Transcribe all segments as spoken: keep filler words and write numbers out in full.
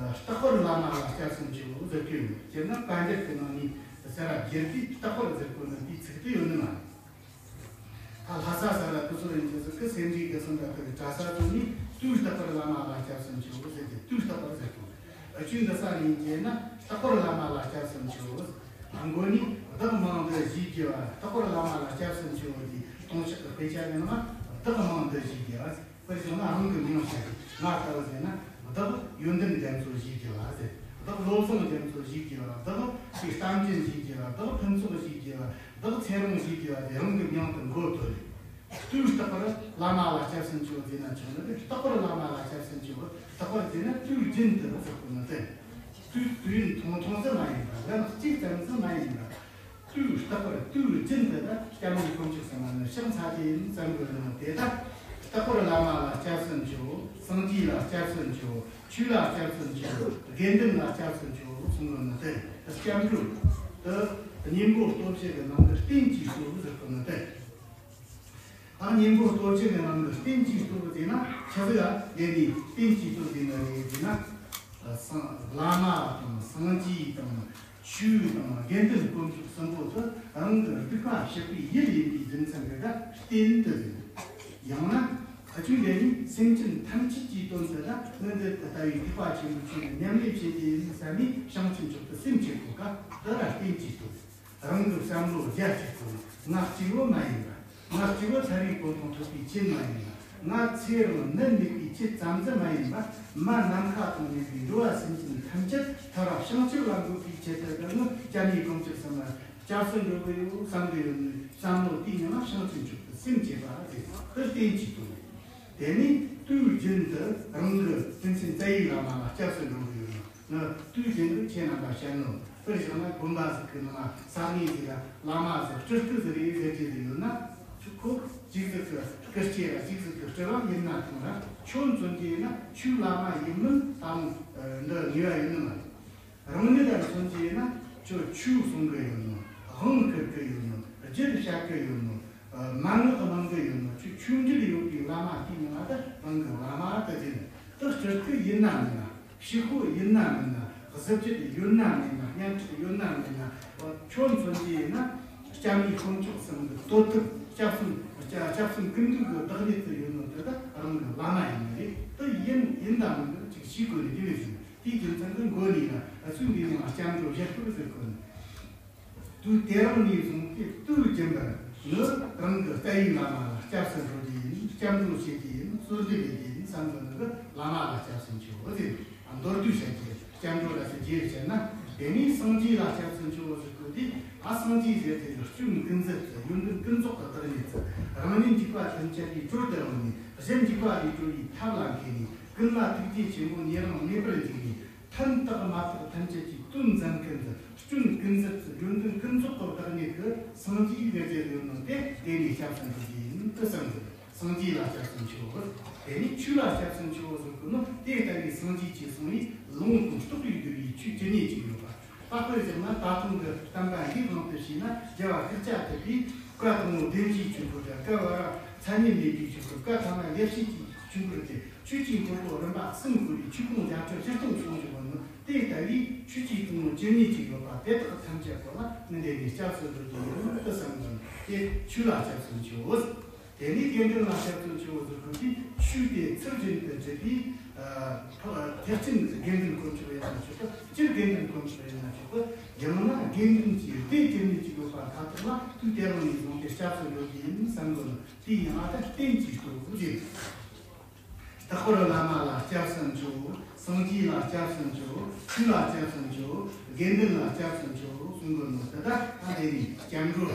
རྟག་པར་བླ་མ་ལ་སྐྱབས་སུ་མཆིའོ་ཟེར་གྱི་ཡོད། སྤྱིར་ན་བཀའ་འགྱུར་གྱི་ནང་ནས་ཟེར་ར་བསྒྱུར་དུས་རྟག་པར་ཟེར་དགོས་ན་དེའི་ཚིག་དེ་ཡོད་ནི་མ་རེད། ད་ལྷ་ས་ས་ར་དུ་སོ་ཡིན་གྱི་ཟིག་གི་སེ་འབྲས་དགེ་གསུམ་དང་དག་གི་གྲྭ་ས་ཚོ་ནས་དུས་རྟག་པར་བླ་མ་ལ་སྐྱབས་སུ་མཆིའོ་ཟེར་ཏེ་དུས་རྟག་པར་ཟེར་དགོས། ཨ་ཆོས་འདི་ས་ནས་བྱས་ན་རྟག་པར་བླ་མ་ལ་སྐྱབས་སུ་མཆིའོ། མགོ་ནས་བདག་མིང་འདི་ཞེས་བགྱི་བ། རྟག་པར་བླ་མ་ལ་སྐྱབས་སུ་མཆིའོ་ཞེས་སྟོང་ཕྲག་གི་དཔེ་ཆ་ཡིན་ན་བདག་མིང་འདི་ཞེས་བགྱི་བ། དཔེར་བཞག་ན་རང་གི་མིང་བཤད་དེ་ང་ལྟ་བུ་ཟེར་ན་བདག་ཡོན་ཏན་རྒྱ་མཚོ་ཞེས་བགྱི་བ་ཟེར། བདག་བློ་བཟང་རྒྱ་མཚོ་ཞེས་བགྱི་བ། བདག་ཅིག་རྟ་མགྲིན་ཞེས་བགྱི་བ། བདག་ཕུན་ཚོགས་ཞེས་བགྱི་བ། བདག་ཚེ་རིང་ཞེས་བགྱི་བ་དེ་རང་གི་མིང་དུ་མགོ་བཏོན་རེད། དུས་རྟག་པར་བླ་མ་ལ་སྐྱབས་སུ་མཆིའོ་ཟེར་ན་ཆོག་ནི་རེད། རྟག་པར་བླ་མ་ལ་སྐྱབས་སུ་མཆིའོ། རྟག་པར་ཟེར་ན་དུས་རྒྱུན་དུ་ཟེར་དགོས་ནི་རེད། དུས་དུས་ཡུན་ཐུང་ཐུང་ཙམ་མ་ཡིན་པ། ལན་གཅིག་ཙམ་ཙམ་མ་ཡིན་པ། དུས་རྟག་པར་དུས་རྒྱུན་དུ་ད་སྐྱབས་གནས་དཀོན་མཆོག་གསུམ་ལ་ནི་ཕྱག་འཚལ་ཏེ་ཡིན་བསམ་དགོས་ནོ་དེ་ད། རྟག་པར་བླ་མ་ལ་སྐྱབས་སུ་མཆིའོ། སངས་རྒྱས་ལ་སྐྱབས་སུ་མཆིའོ། ཆོས་ལ་སྐྱབས་སུ་མཆིའོ། དགེ་འདུན་ལ་སྐྱབས་སུ་མཆིའོ་གསུང་གི་ནི་དེ། སྐྱབས་འགྲོ་དེ་གཉེན་པོ་སྟོབས་བཞི་གི་ནང་གི་རྟེན་གྱི་སྟོབས་ཟེར་གི་ནི་དེ། ཨ་གཉེན་པོ་སྟོབས་བཞི་གི་ནང་གི་རྟེན་གྱི་སྟོབས་ཟེར་ན་ཆི་ཟིག་ལ་དེ་ནི་རྟེན་གྱི་སྟོབས་ཟེར་ན་རེད་ཟེར་ན། སངས་བླ་མ་དང་སངས་རྒྱས་དང་ཆོས་དང་དགེ་འདུན་དཀོན་མཆོག་གསུམ་པོ་དེ་རང་གི་སྡིག་པ་བཤགས་པའི་ཡུལ་ཡིན་པའི་རྒྱུ་མཚན་གྱིས་ད་རྟེན་དུ་ཟེར། ཡང་ན་ཨ་ཆོས་འདི་ནི་སེམས་ཅན་ཐམས་ཅད་ཀྱི་དོན་དུ་ད་ནི་འདི་ལྟ་བུའི་སྡིག་པ་ཆེན་པོ་ཆོས་ནི་མཉམ་ལས་བྱེད་དེ་ཡིན་བསམ་ནས་བྱང་ཆུབ་མཆོག་ཏུ་སེམས་བསྐྱེད་དགོས་ཀ། འདི་ལ་རྟེན་གྱི་སྟོབས། རང་གི་བསམ་བློ་རྒྱ་ཆེ་དགོས། ང་གཅིག་བོ་མ་ཡིན་པ། ང་གཅིག་བོ་ཐར་བའི་གོ་འཕང་ཐོབ་པའི་ཆེད་མ་ཡིན་པ། ང་ཚེ་རིང་ནད་མེད་པའི་ཆེད་ཙམ་ཙམ་མ་ཡིན་པ། མ་ནམ་མཁའ་དང་མཉམ་པའི་འགྲོ་བ་སེམས་ཅན་ཐམས་ཅད་ཐར་བ་བྱང་ཆུབ་ལ་འགོད་པའི་ཆེད་དུ་ད་ནི་སྐྱབས་གནས་དཀོན་མཆོག་གསུམ་ལ་སྐྱབས་སུ་འགྲོ་གི་ཡོད་བསམ་གི་ཡོད་ནི་བསམ་བློ་དེའི་ནང་ལ་བྱང་ཆུབ་མཆོག་ཏུ་སེམས་བསྐྱེད་པ་རེད། དེ་རྟེན་གྱི་སྟོབས་རེད། དེ་ནས་དུས་རྒྱུན་དུ་རང་གི་ཕན་ཚུན་བཙལ་ཡུལ་བླ་མ་ལ་སྐྱབས་སུ་འགྲོ་གི་ཡོད་ནོ། ང་དུས་རྒྱུན་དུ་ཁྱེད་རྣམ་པ་བཤད་ནོ། དཔེར་བཞག་ན་དགོན་པ་ཟིག་གི་ནང་ས་གནས་ཟིག་ལ་བླ་མ་ཟིག་སྤྲུལ་སྐུ་ཟིག་རེད་ཟེར་གྱི་ཟིག་ཡོད་ན། ཁོ་གཅིག་ཟིག་གི་སྐུ་སྐྱེ་ར་གཅིག་ཟིག་གི་སྤྲུལ་བ་ཡིན་ན་ཐང་ར་ཁྱོད་མཚོན་གྱི་ཡིན་ན་ཆོས་བླ་མ་ཡིན་མིན་ད་རུང་འདི་ངེས་པ་ཡོད་ནི་མ་རེད། རང་ཉིད་ལ་མཚོན་གྱི་ཡིན་ན་ཁྱོད་ཆོས་གསུང་གི་ཡོད་ནོ། དབང་བསྐུར་གི་ཡོད་ནོ། རྒྱུད་བཤད་གི་ཡོད་ནོ། མན་ངག་གི་ནང་གི་ཡོད་ནོ། ཆོས་ཆོས་འབྲེལ་ཡོད་པའི་བླ་མ་དེའི་མིང་ང་ད་རང་གི་བླ་མ་དུ་ཟེར། དེ་སྤྲུལ་སྐུ་ཡིན་ན་མིན་ན། ཕྱི་དཔོན་ཡིན་ན་མིན་ན། གཟི་བརྗིད་ཡོད་ན་མེད་ན། སྙན་གྲགས་ཡོད་ན་མེད་ན། ཁྱོད་མཚོན་གྱི་ཡིན་ན་སྐྱབས་གནས་དཀོན་མཆོག་གསུམ་གྱི་བསྟོད་ཐུབ། སྐྱབས་གསུམ་སྐྱབས་གསུམ་ཀུན་འདུས་ཀྱི་བདག་ཉིད་དུ་ཡོད་ནོ་དེ་ད་རང་གི་བླ་མ་ཡིན་ནི་རེད། དེ་ཡིན་ཡིན་དང་མིན་ཅིག་ཤེས་དགོས་ནི་དེ་ནས་བཟུང་། དེའི་རྒྱུ་མཚན་གྱིས་མགོ་ནས་ལ་ཨ་ཚུགས་འདི་ནས་སྐྱབས་འགྲོ་བཞེས་ཐུབ་ཟེར་དགོས་ནི། དུས་དེ་རིང་ནས་བཟུང་སྟེ་དུས་རྒྱུན་པར་ནི་རང་གི་རྩ་བའི་བླ་མ་ལ་སྐྱབས་སུ་འགྲོ་རྒྱུ་ཡིན། སྐྱབས་འགྲོ་བྱེད་རྒྱུ་ཡིན། གསོལ་འདེབས་ཡེད་རྒྱུ་ཡིན་བསམ་གི་ནི་གི་བླ་མ་ལ་སྐྱབས་སུ་མཆིའོ་ཟེར། མདོར་བསྡུས་བཤད་ཀྱི་སྐྱབས་འགྲོ་ལ་ཟེར་རྒྱུ་བཤད་ན། དེ་ནས་སངས་རྒྱས་ལ་སྐྱབས་སུ་མཆིའོ་ཟེར་དགོས་ཏེ། ཨ་སངས་རྒྱས་ཟེར་དེ་ནི་སྐྱོན་ཀུན་ཟད་ཀྱི་ཡོན་ཏན་ཀུན་རྫོགས་ཀྱི་བདག་ཉིད་ཀྱི་རང་ཉིད་འཇིག་པ་ཐམས་ཅད་པའི་སྲོལ་དུ་བླངས་ནས། གཞན་འཇིག་པ་ལས་སྒྲོལ་བའི་ཐབས་ལ་མཁས་ནས། ཀུན་ལ་ཐུགས་རྗེ་ཆེན་པོ་ཉེ་རིང་མེད་པར་འཇུག་ནས། ཕན་བཏགས་མ་བཏགས་ཐམས་ཅད་ཀྱི་དོན་མཛད་མཁན་དུ་སྐྱོན་ཀུན་ཟད་ཀྱི་ཡོན་ཏན་ཀུན་རྫོགས་ཀྱི་བདག་ཉིད་ཀྱི་སངས་རྒྱས་ལས་རྒྱལ་ཡོད་ནོ་དེ་དེ་ནས་སྐྱབས་སུ་འགྲོ་རྒྱུ་ཡིན་དུ་བསམ་གྱི། སངས་རྒྱས་ལ་སྐྱབས་སུ་མཆིའོ། དེ་ནས་ཆོས་ལ་སྐྱབས་སུ་མཆིའོ་ཟེར་གི་ནོ། དེ་ལྟ་བུའི་སངས་རྒྱས་ཀྱིས་གསུངས་པའི་ལུང་དང་རྟོགས་པའི་བརྒྱུད་པའི་ཆོས་ཇི་སྙེད་ཅིག་ཡོད་པ། ད་དཔེར་བཞག་ན་ད་ཐེངས་ཀྱི་བསྟན་པ་འདིའི་དབང་དུ་བྱས་ན། རྒྱལ་བ་ཤཱཀྱ་ཐུབ་པས་བཀའ་དང་པོ་བདེན་བཞིའི་ཆོས་སྐོར་དང་། བཀའ་བར་མཚན་ཉིད་མེད་པའི་ཆོས་སྐོར། བཀའ་ཐ་མ་ཡེ་ཤེས་ཀྱི་ཆོས་སྐོར་ཏེ། ཆོས་ཀྱི་འཁོར་ལོ་རིམ་པ་གསུམ་བསྐོར་བའི་ཆོས་སྐོར་བརྒྱ་ཕྲག་བཞི་སྟོང་གསུངས་བཞག་པ་ནི། དེ་ལྟ་བུའི་ཆོས་ཀྱི་སྐོར་ཇི་སྙེད་ཅིག་ཡོད་པ་དེ་དག་ཐམས་ཅད་པོ་ལ་ནི་འདི་ནས་སྐྱབས་སུ་འགྲོ་རྒྱུ་ཡིན་དུ་བསམ་དགོས། དེ་ཆོས་ལ་སྐྱབས་སུ་མཆིའོ། དེ་ནས་དགེ་འདུན་ལ་སྐྱབས་སུ་མཆིའོ་ཟེར་དགོས་པས། ཆོས་དེ་ཚུལ་བཞིན་དུ་སྒྲུབ་པའི་ཐེག་ཆེན་དགེ་འདུན་དཀོན་མཆོག་ཡིན་ན་ཆོག་གི། སྤྱིར་དགེ་འདུན་དཀོན་མཆོག་ཡིན་ན་ཆོག་གི། ཡང་ན་དགེ་འདུན་གྱི་སྡེ་ཇི་སྙེད་ཅིག་ཡོད་པ་མཐའ་དག་ལ་དུས་དེ་རིང་ནས་བཟུང་སྟེ་སྐྱབས་སུ་འགྲོ་རྒྱུ་ཡིན་བསམ་དགོས་ནོ། དེའི་ནང་ད་རྟེན་གྱི་སྟོབས་ཟེར། རྟག་པར་བླ་མ་ལ་སྐྱབས་སུ་མཆིའོ། སངས་རྒྱས་ལ་སྐྱབས་སུ་མཆིའོ། ཆོས་ལ་སྐྱབས་སུ་མཆིའོ། དགེ་འདུན་ལ་སྐྱབས་སུ་མཆིའོ་གསུང་གི་ནོ། དེ་ད་ཨ་དེ་ནས་སྐྱབས་འགྲོ།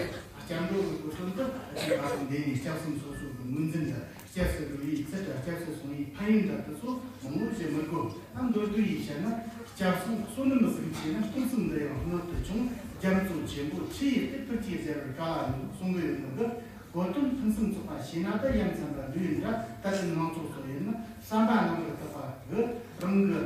སྐྱབས་འགྲོ་གི་གོ་དོན་དུ་ཨ་ཅེ་བ་དང་དེ་ནས་སྐྱབས་གསུམ་སོ་སོ་གི་ངོས་འཛིན་དུ་སྐྱབས་སུ་འགྲོ་བའི་ཚུལ་དང་། སྐྱབས་སུ་སོང་བའི་ཕན་ཡོན་དང་དེ་ཚོ་མང་པོ་བཤད་མི་དགོས། ཨ་མདོར་བསྡུས་ཡིས་བཤད་ན། སྐྱབས་སོང་བསོད་ནམས་གཟུགས་ཆེ་ན། སྟོང་གསུམ་འདིར་ཡང་སྔོན་དུ་བྱུང་། རྒྱ་མཚོ་ཆེན་པོ་ཆུ་ཡི་གཏེར་ཕུལ་གྱིས་བཞེས་པར་དཀའ་ལ་ནུས་གསུང་གི་ཡོད་ནོ་གི། གོ་དོན་ཕུན་སུམ་ཚོགས་པ་ཤེས་ན་ད་ཡ་མཚན་པ་འདུས་ཡིན་ད། ད་ཅི་མང་ཚོགས་སུ་ཡིན་ན་བསམ་པ་ནང་དུ་བཏགས་པ་གི་རང་གི་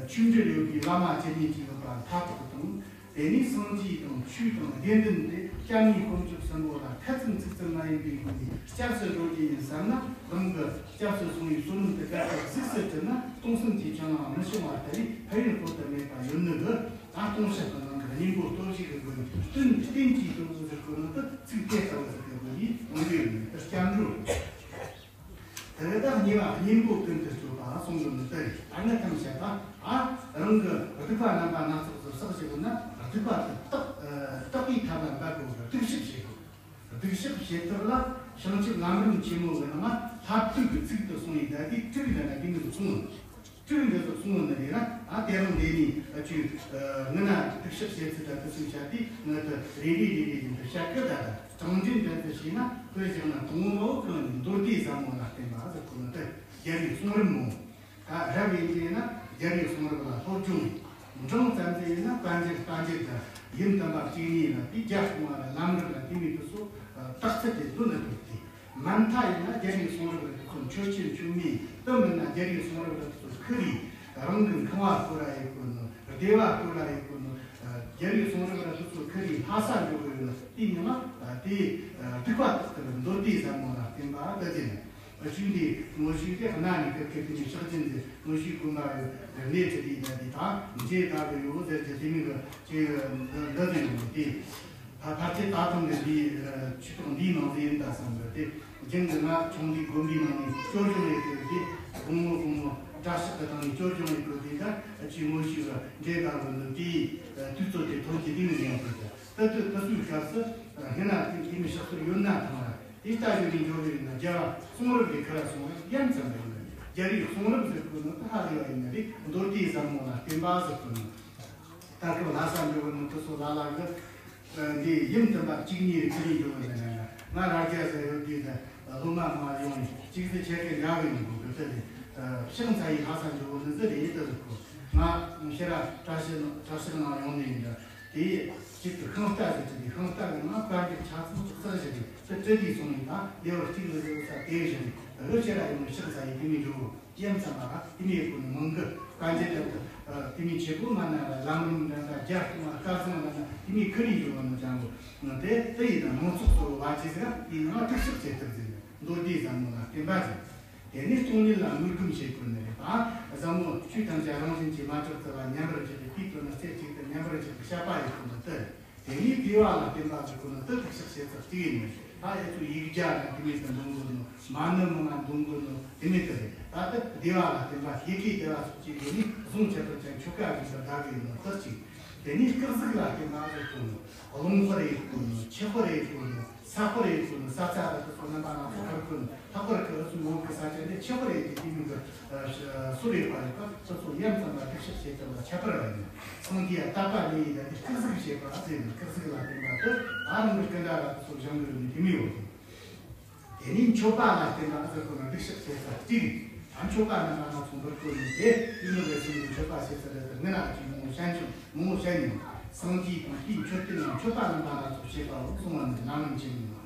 ཆོས་འབྲེལ་ཡོད་པའི་བླ་མ་ཇི་སྙེད་ཅིག་ཡོད་པ་མཐའ་དག་དང་། དེ་ནས་སངས་རྒྱས་དང་ཆོས་དང་དགེ་འདུན་ཏེ་སྐྱབས་གནས་དཀོན་མཆོག་གསུམ་པོ་ལ་ཐ་ཚིག་ཚིག་ཙམ་མ་ཡིན་པའི་སྒོ་ནས་སྐྱབས་སུ་འགྲོ་རྒྱུ་ཡིན་བསམ་ན། རང་གི་སྐྱབས་སུ་སོང་བའི་བསོད་ནམས་དེ་ག་ཚོད་གཟིགས་སུ་གྲུབ་ན། སྟོང་གསུམ་གྱི་ཆ་ མི་བྱུང་བ་ལྟ་བུའི་ཕན་ཡོན་བོད་དུ་མེད་པ་ཡོད་ནི་གི། ད་སྟོང་བཤད་པའི་ནང་གི་སྙིང་པོ་སྟོབས་བཞི་གི་སྒོ་ནས་བསྟན་བསྟན་གྱི་སྟོབས་ཟེར་གོ་ནོ་དེ་ཚིག་དེ་ལྟ་བུ་ཟེར་གི་སྒོ་ནས་ཡོང་གི་ཡོད་ནི་དེ་སྐྱབས་འགྲོ་རེད། དེ་ལྟར་གཉིས་པ་སྙིང་པོ་ཀུན་ཏུ་སྤྱོད་པ་གསུང་གི་ནི་དེ་རེད། ཨ་ནི་ཐམས་ཅད་ད་ཨ་རང་གི་སྡིག་པ་རྣམ་པ་སྣ་ཚོགས་སུ་བསགས་བྱེད་པ་ན་སྡིག་པ་དེ་དག་དག་པའི་ཐབས་ལ་འབད་དགོས་པར་སྡིག་བཤགས་བྱེད་དགོས། སྡིག་བཤགས་བྱེད་ཐབས་ལ་བྱང་ཆུབ་ལམ་རིམ་ཆེན་མོ་གི་ནང་ལ་ཐབས་སྡུད་ཀྱི་ཚིག་ཏུ་གསུངས་ཡིན། ད་དེ་དྲུག་འདྲ་ན་དེ་མི་གསུང་ངོ་། དྲུག་འདྲ་ཟིག་གསུང་ངོ་ནི་རེད་ན། ཨ་དེ་རིང་འདི་ནས་ཨ་ཅུ་ངི་ན་སྡིག་བཤགས་བྱེད་ཚུལ་ད་དུ་གསུང་བྱ་དེ་ངི་དུ་རེ་རེ་རེ་རེ་བཞིན་དུ་བཤད་གི། ད་ད་གྲངས་འདྲེན་འདྲ་དུ་བྱས་ན་དཔེ་བཞག་ན་དང་པོ་གང་ནི་མདོ་སྡེ་ཟབ་མོ་ལ་བརྟེན་པ་ཟེར་གོ་ནི་དེ་རྒྱལ་བའི་གསུང་རབ་མོ། ད་རབ་ཡིན་གྱི་ན་རྒྱལ་བའི་གསུང་རབ་ལ་སློབ་སྦྱོང་། འབྲིང་ཙམ་ཟིག་ཡིན་ན་བཀའ་འགྱུར་བཀའ་འགྱུར་དང་ཡུམ་དམ་པ་བཅུ་གཉིས་ལ་དེ་རྒྱ་སྲུང་བ་ལ་ལམ་རིམ་ལ་དེ་མོ་དེ་ཚོ་དག་ཚད་དེ་འདོན་ན་ཐུབ་སྟེ། མ་མཐའ་ཡིན་ན་རྒྱལ་བའི་གསུང་རབ་ལ་དེ་ཚོ་མཆོད་ཆེན་མཆོད་མེ་དུ་མིན་ན་རྒྱལ་བའི་གསུང་རབ་ལ་དེ་ཚོ་ཁུ་རེ་རང་གི་ཁང་བ་སྐོར་ར་ཡེ་དགོས་ནོ། སྡེ་བ་སྐོར་ར་ཡེ་དགོས་ནོ། རྒྱལ་བའི་གསུང་རབ་ལ་དེ་ཚོ་ཁུ་རེ་ལྷ་ས་འགྲོ་དགོས་ཡོད་ནོ། དེ་ཉིན་ལ་དེ་སྡིག་པ་དག་ཐེར་མདོ་སྡེ་ཟབ་མོ་ལ་བརྟེན་པ་དེ་ཟེར་ནས། གཞུང་འདི་དངོས་གཞི་དེ་གནའ་ནས་ཁ་ཁེ་དེ་ནས་ཕྱག་ཆེན་ཟེར། དངོས་གཞི་དགོན་པ་གི་གནས་ཚུལ་དེ་ད་དེ་དང་འབྲེལ་དགའ་གི་ཡོད་ཟེར་གྱི་དེ་མིན་གི་ཅི་འདི་ཟེར་ཡོང་གི་དེ། ད་ཕལ་ཆེར་ད་ཐེངས་ཀྱི་འདི་ཆོས་ཐོག་འདིའི་ནང་ཟེར་ཡིན་ད་བསམ་གི་དེ། རྒྱུན་དུ་ང་ཆུང་དུས་དགོན་པའི་ནང་ནས་སྐྱོར་སྐྱོང་ཡེད་གི་དེ། དགོང་མོ་དགོང་མོ་གྲྭ་ཤག་གི་སྟེང་ནས་སྐྱོར་སྐྱོང་ཡེད་གི་དེ། ད་ཅི་དངོས་གཞི་གི་འབྲེལ་དགའ་གི་འདུག་དེའི་དུས་ཚོད་དེ་ཐོན་གྱི་དེ་མིན་ཡང་དེ་ད་ད་དུ་ད་སུའི་སྐབས་སུ་ཧེ་ན་དེ་དེ་མི་ཕྱག་སོར་ཡོད་ན་ཐང་ར། དེ་ལྟ་བུ་ནི་འགྱོ་བའི་ན་རྒྱལ་བ་གསུང་རབ་ཀྱི་ཁ་ར་སོང་བ་ཡ་མཚན་པ་ཡིན་ན། རྒྱལ་བའི་གསུང་རབ་ཟེར་དགོས་ནོ་ད་ཧ་ལས་པ་ཡིན་ན་རེད། མདོ་སྡེ་ཟབ་མོ་ལ་བརྟེན་པ་ཟེར་དགོས་ནོ། ད་སྐབས་ལྷ་ས་འགྲོ་བའི་ནོ་དེ་ཚོ་ལ་ལ་གི་འདི་ཡུམ་དམ་པ་བཅུ་གཉིས་རེ་ཁ་ལས་འགྲོ་བའི་ན་ང་ར་རྒྱ་ཟེར་ཡོད་དུས་ད་སློབ་མ་མ་ཡོང་ནས་གཅིག་ཟེར་ཆེ་གེ་འདྲ་བའི་ནོ་གི་ད་དེ་ཕྱག་འཚལ་ཡི་ལྷ་ས་འགྲོ་བའི་ནི་ཟེར་རེད་ད་ཟེར་གོ། ང་ཤེས་ར་བཀྲ་ཤིས་བཀྲ་ཤིས་ནང་ཡོང་ནས་ཡིན་ད། དེ་ཡི་གཅིག་ཏུ་ཤིང་རྟ་ཟེར་གྱི་དེ། ཤིང་རྟ་གི་ནང་བཀའ་འགྱུར་ཆ་ཚང་ཅིག་བསགས་བཞག་གི་དེ་བྲིས་ཏེ་སོང་ཡིན་ད། ལེ་བར་གཅིག་ལ་ཟེར་ས་དེ་བཞིན་རི་ཆེ་ར་ཡོང་ནས་ཕྱག་འཚལ་ཡི་དེ་མི་འགྲོ་ཡ་མཚན་པ་ར་དེ་མི་ཡི་གོ་ནི་མང་གི། བཀའ་འགྱུར་དེ་དེ་མི་བྱེད་པོ་མ་ན་ར་ལམ་རིམ་འདྲ་འདྲ་རྒྱ་སྟོང་བ་སྐལ་བཟང་འདྲ་འདྲ་དེ་མི་ཁུར་ཡི་འགྲོ་བ་ནི་ཅང་གོ། དེ་དེ་ཡིན་ན་མང་ཚོགས་གཙོ་བོ་བ་ཅི་ཟེར་དེ་ནང་དྲུག་ཤག་བྱེད་ཐུབ་ཟེར་མདོ་སྡེ་ཟབ་མོ་ལ་བརྟེན་པ་ཟེར། དེ་ནས་སྟོང་ཉིད་ལ་མོས་གུས་བྱེད་དགོས་ནི་རེད་པ། ཟབ་མོ་ཆོས་ཐམས་ཅད་རང་བཞིན་གྱིས་མ་གྲུབ་ཚུལ་ལ་མཉམ་པར་བཞག་པའི་དུས་སྟོན་ན་རྩེ་གཅིག་ཏུ་མཉམ་པར་བཞག་པའི་བཤད་པ་ཡིན་དགོས་ནི་དེ་རེད། དེ་ནས་དགེ་བ་ལ་བརྟེན་པ་ཟེར་དགོས་ནི་དེ་དྲུག་ཤག་བྱེད་ཚུལ་གཅིག་ཡིན་ནི། ད་ཨེ་ཚོ་ཡིག་བརྒྱ་ར་དེ་མོ་དེ་འདོན་དགོས་ནོ། མ་ཎི་མང་ང་འདོན་དགོས་ནོ་དེ་མོ་དེ་རེད། ད་དེ་དགེ་བ་ལ་བརྟེན་པ་ཡི་གེ་བདེ་བ་སོགས་ཀྱི་སྒོ་ནས་བཟུང་བྱས་པར་ཀྱང་ཆོ་ག་བཞིན་དུ་བཟླ་དགོས་ནོ་དེ་གཅིག་དེ་ནས་སྐུ་གཟུགས་ལ་བརྟེན་པ་ཟེར་དགོས་ནོ། རླུང་འཁོར་ཡེད་དགོས་ནོ། ཆུ་འཁོར་ཡེད་དགོས་ནོ། ས་འཁོར་ཡེད་དགོས་ནོ། ས་ཆ་ར་དེ་ཚོ་རྣམ་པ་སྣ་ཚོགས་འཁོར་དགོས་ནོ། ལྷག་པར་དུ་འུ་ཚོའི་ངོ་བོ་གི་ས་ཆ་འདི་ཆུ་འཁོར་ཡེད་ཀྱི་དེ་མིན་གྱི་ཨ་ཨ་སོ་རེད་པ་རེད་པ། དེ་ཚོ་ཡ་མཚན་པ་སྡིག་བཤགས་བྱེད་ཐུབ་ལ་ཁྱད་པར་བ་ཡིན། སངས་རྒྱས་ཡ་བསྟབས་པ་ནི་ཡིན་ད་དེ་སྐུ་གཟུགས་བྱེད་པ་ཟེར་ནས་སྐུ་གཟུགས་ལ་བརྟེན་པ་དེ་ཨ་རང་གི་སྐུ་འདྲ་ར་དེ་ཚོ་བཞེངས་དགོས་ནི་དེ་མི་ཡོད་དེ། དེ་ནས་མཆོད་པ་ལ་བརྟེན་པ་ཟེར་དགོས་ན་སྡིག་བཤགས་བྱེད་ས་གཅིག་ད་མཆོད་པ་རྣམ་པ་སྣ་ཚོགས་འབུལ་དགོས་ནི་དེ་ཡིན་ནོ་བས་སེམས་ཀྱི་མཆོད་པ་བྱེད་ས་རེད། དེ་ངི་ན་ཅིག་མང་བོ་བཤད་མྱོང་། མང་བོ་བཤད་མྱོང་། སངས་རྒྱས་དང་དེའི་མཆོད་རྟེན་ལ་མཆོད་པ་རྣམ་པ་སྣ་ཚོགས་བྱེད་པའོ་གསུང་བ་ནི་ལམ་རིམ་ཆེན་མོ་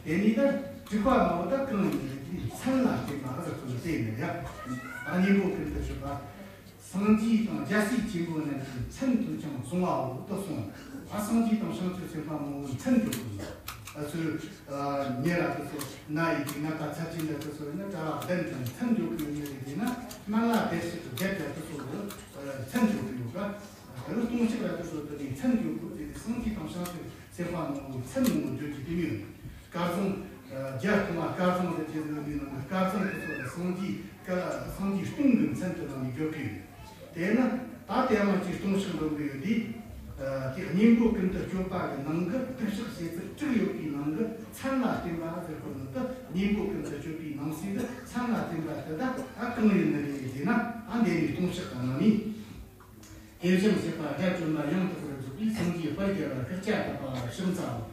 ཡིན། དེ་ནས་ད་དྲུག་པ་མ་བོ་ད་གང་ཡིན་ནི་དེ་མཚན་ལ་བརྟེན་པ་ཟེར་དགོས་ནི་དེ་ཡིན་ནི་ཡ། ད་སྙིང་པོ་ཀུན་ཏུ་སྤྱོད་པ། སངས་རྒྱས་དང་རྒྱལ་སྲས་ཆེན་པོ་རྣམས་ཀྱི་མཚན་དུ་ཀྱང་གསུངས་པའོ་དུ་གསུངས། ད་སངས་རྒྱས་དང་བྱང་ཆུབ་སེམས་དཔའ་མང་པོའི་མཚན་དུ་གསུངས། ཨ་ཚོས་ཉེ་ར་དུ་ཚོ་ན་ཡི་གི་ན་ད་ཚར་ཅན་ར་དུ་ཚོ་ཡིན་ན་གྲྭ་བ་བདུན་དང་མཚན་འཇོག་གི་ཡོད་ནི་རེད་དེ་ན། སྨན་བླ་བདེ་གཤེགས་བརྒྱད་ར་དུ་ཚོ་གི་མཚན་འཇོག་གི་ཡོད་ག། ད་རུ་སྟོང་ཕྱག་ར་དུ་ཚོ་དུ་ནི་མཚན་འཇོག་དགོས་དེ་སངས་རྒྱས་དང་བྱང་ཆུབ་སེམས་དཔའ་མང་པོའི་མཚན་མང་པོ་བརྗོད་ཀྱི་དེ་མི་ཡོད། སྐལ་བཟང་། རྒྱ་ཐོག་མ་སྐལ་བཟང་ཟེར་གྱི་ཟེར་བའི་ནང་གི་སྐལ་བཟང་དེ་ཚོ་ལ་སངས་རྒྱས་སྐལ་སངས་རྒྱས་སྟོང་གི་མཚན་དུ་ནང་ནས་བརྗོད་ཀྱི་ཡོད། དེས་ན་ད་དེ་ཡང་ཅིག་སྟོང་ཕྱག་འགྲོ་གི་ཡོད་དེ། དེ་སྙིང་པོ་ཀུན་ཏུ་སྤྱོད་པ་གི་ནང་གི་སྡིག་བཤགས་བྱེད་ཚུལ་དྲུག་ཡོད་པའི་ནང་གི་མཚན་ལ་བརྟེན་པ་ཟེར་དགོས་ནི་དེ་སྙིང་པོ་ཀུན་ཏུ་སྤྱོད་པའི་ནང་གསེས་དེ་མཚན་ལ་བརྟེན་པ་དེ་དག་ཨ་གང་ཡིན་ནི་རེད་ཟེར་ན། ཨ་འདས་ནས་སྟོང་ཕྱག་གི་ནང་ནས། དེ་བཞིན་གཤེགས་པ་དགྲ་བཅོམ་པ་ཡང་དག་པར་རྫོགས་པའི་སངས་རྒྱས་དཔལ་རྒྱལ་བ་ཤཱཀྱ་ཐུབ་པ་ལ་ཕྱག་འཚལ་ལོ།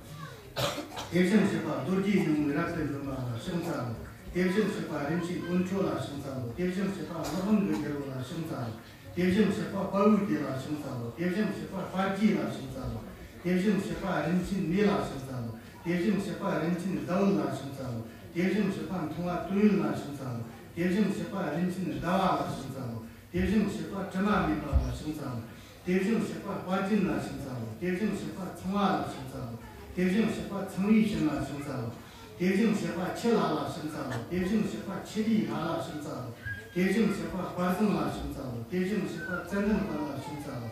དེ་བཞིན་གཤེགས་པ་རྡོ་རྗེ་སྙིང་པོའི་རབ་ཏུ་འཇོམས་པ་ལ་ཕྱག་འཚལ་ལོ། དེ་བཞིན་གཤེགས་པ་རིན་ཆེན་དཀོན་མཆོག་ལ་ཕྱག་འཚལ་ལོ། དེ་བཞིན་གཤེགས་པ་ཀླུ་དབང་གི་རྒྱལ་པོ་ལ་ཕྱག་འཚལ་ལོ། དེ་བཞིན་གཤེགས་པ་དཔའ་བོའི་སྡེ་ལ་ཕྱག་འཚལ་ལོ། དེ་བཞིན་གཤེགས་པ་དཔལ་དགྱེས་ལ་ཕྱག་འཚལ་ལོ། དེ་བཞིན་གཤེགས་པ་རིན་ཆེན་མེ་ལ་ཕྱག་འཚལ་ལོ། དེ་བཞིན་གཤེགས་པ་རིན་ཆེན་ཟླ་འོད་ལ་ཕྱག་འཚལ་ལོ། དེ་བཞིན་གཤེགས་པ་མཐོང་བ་དོན་ཡོད་ལ་ཕྱག་འཚལ་ལོ། དེ་བཞིན་གཤེགས་པ་རིན་ཆེན་ཟླ་བ་ལ་ཕྱག་འཚལ་ལོ། དེ་བཞིན་གཤེགས་པ་དྲི་མ་མེད་པ་ལ་ཕྱག་འཚལ་ལོ། དེ་བཞིན་གཤེགས་པ་དཔལ་ཅན་ལ་ཕྱག་འཚལ་ལོ། དེ་བཞིན་གཤེགས་པ་ཚངས་པ་ལ་ཕྱག་འཚལ་ལོ། དེ་བཞིན་གཤེགས་པ་ཚངས་པའི་བྱིན་ལ་ཕྱག་འཚལ་ལོ། དེ་བཞིན་གཤེགས་པ་ཆུ་ལྷ་ལ་ཕྱག་འཚལ་ལོ། དེ་བཞིན་གཤེགས་པ་ཆུ་ལྷའི་ལྷ་ལ་ཕྱག་འཚལ་ལོ། དེ་བཞིན་གཤེགས་པ་དཔལ་བཟང་ལ་ཕྱག་འཚལ་ལོ། དེ་བཞིན་གཤེགས་པ་ཙན་དན་དཔལ་ལ་ཕྱག་འཚལ་ལོ།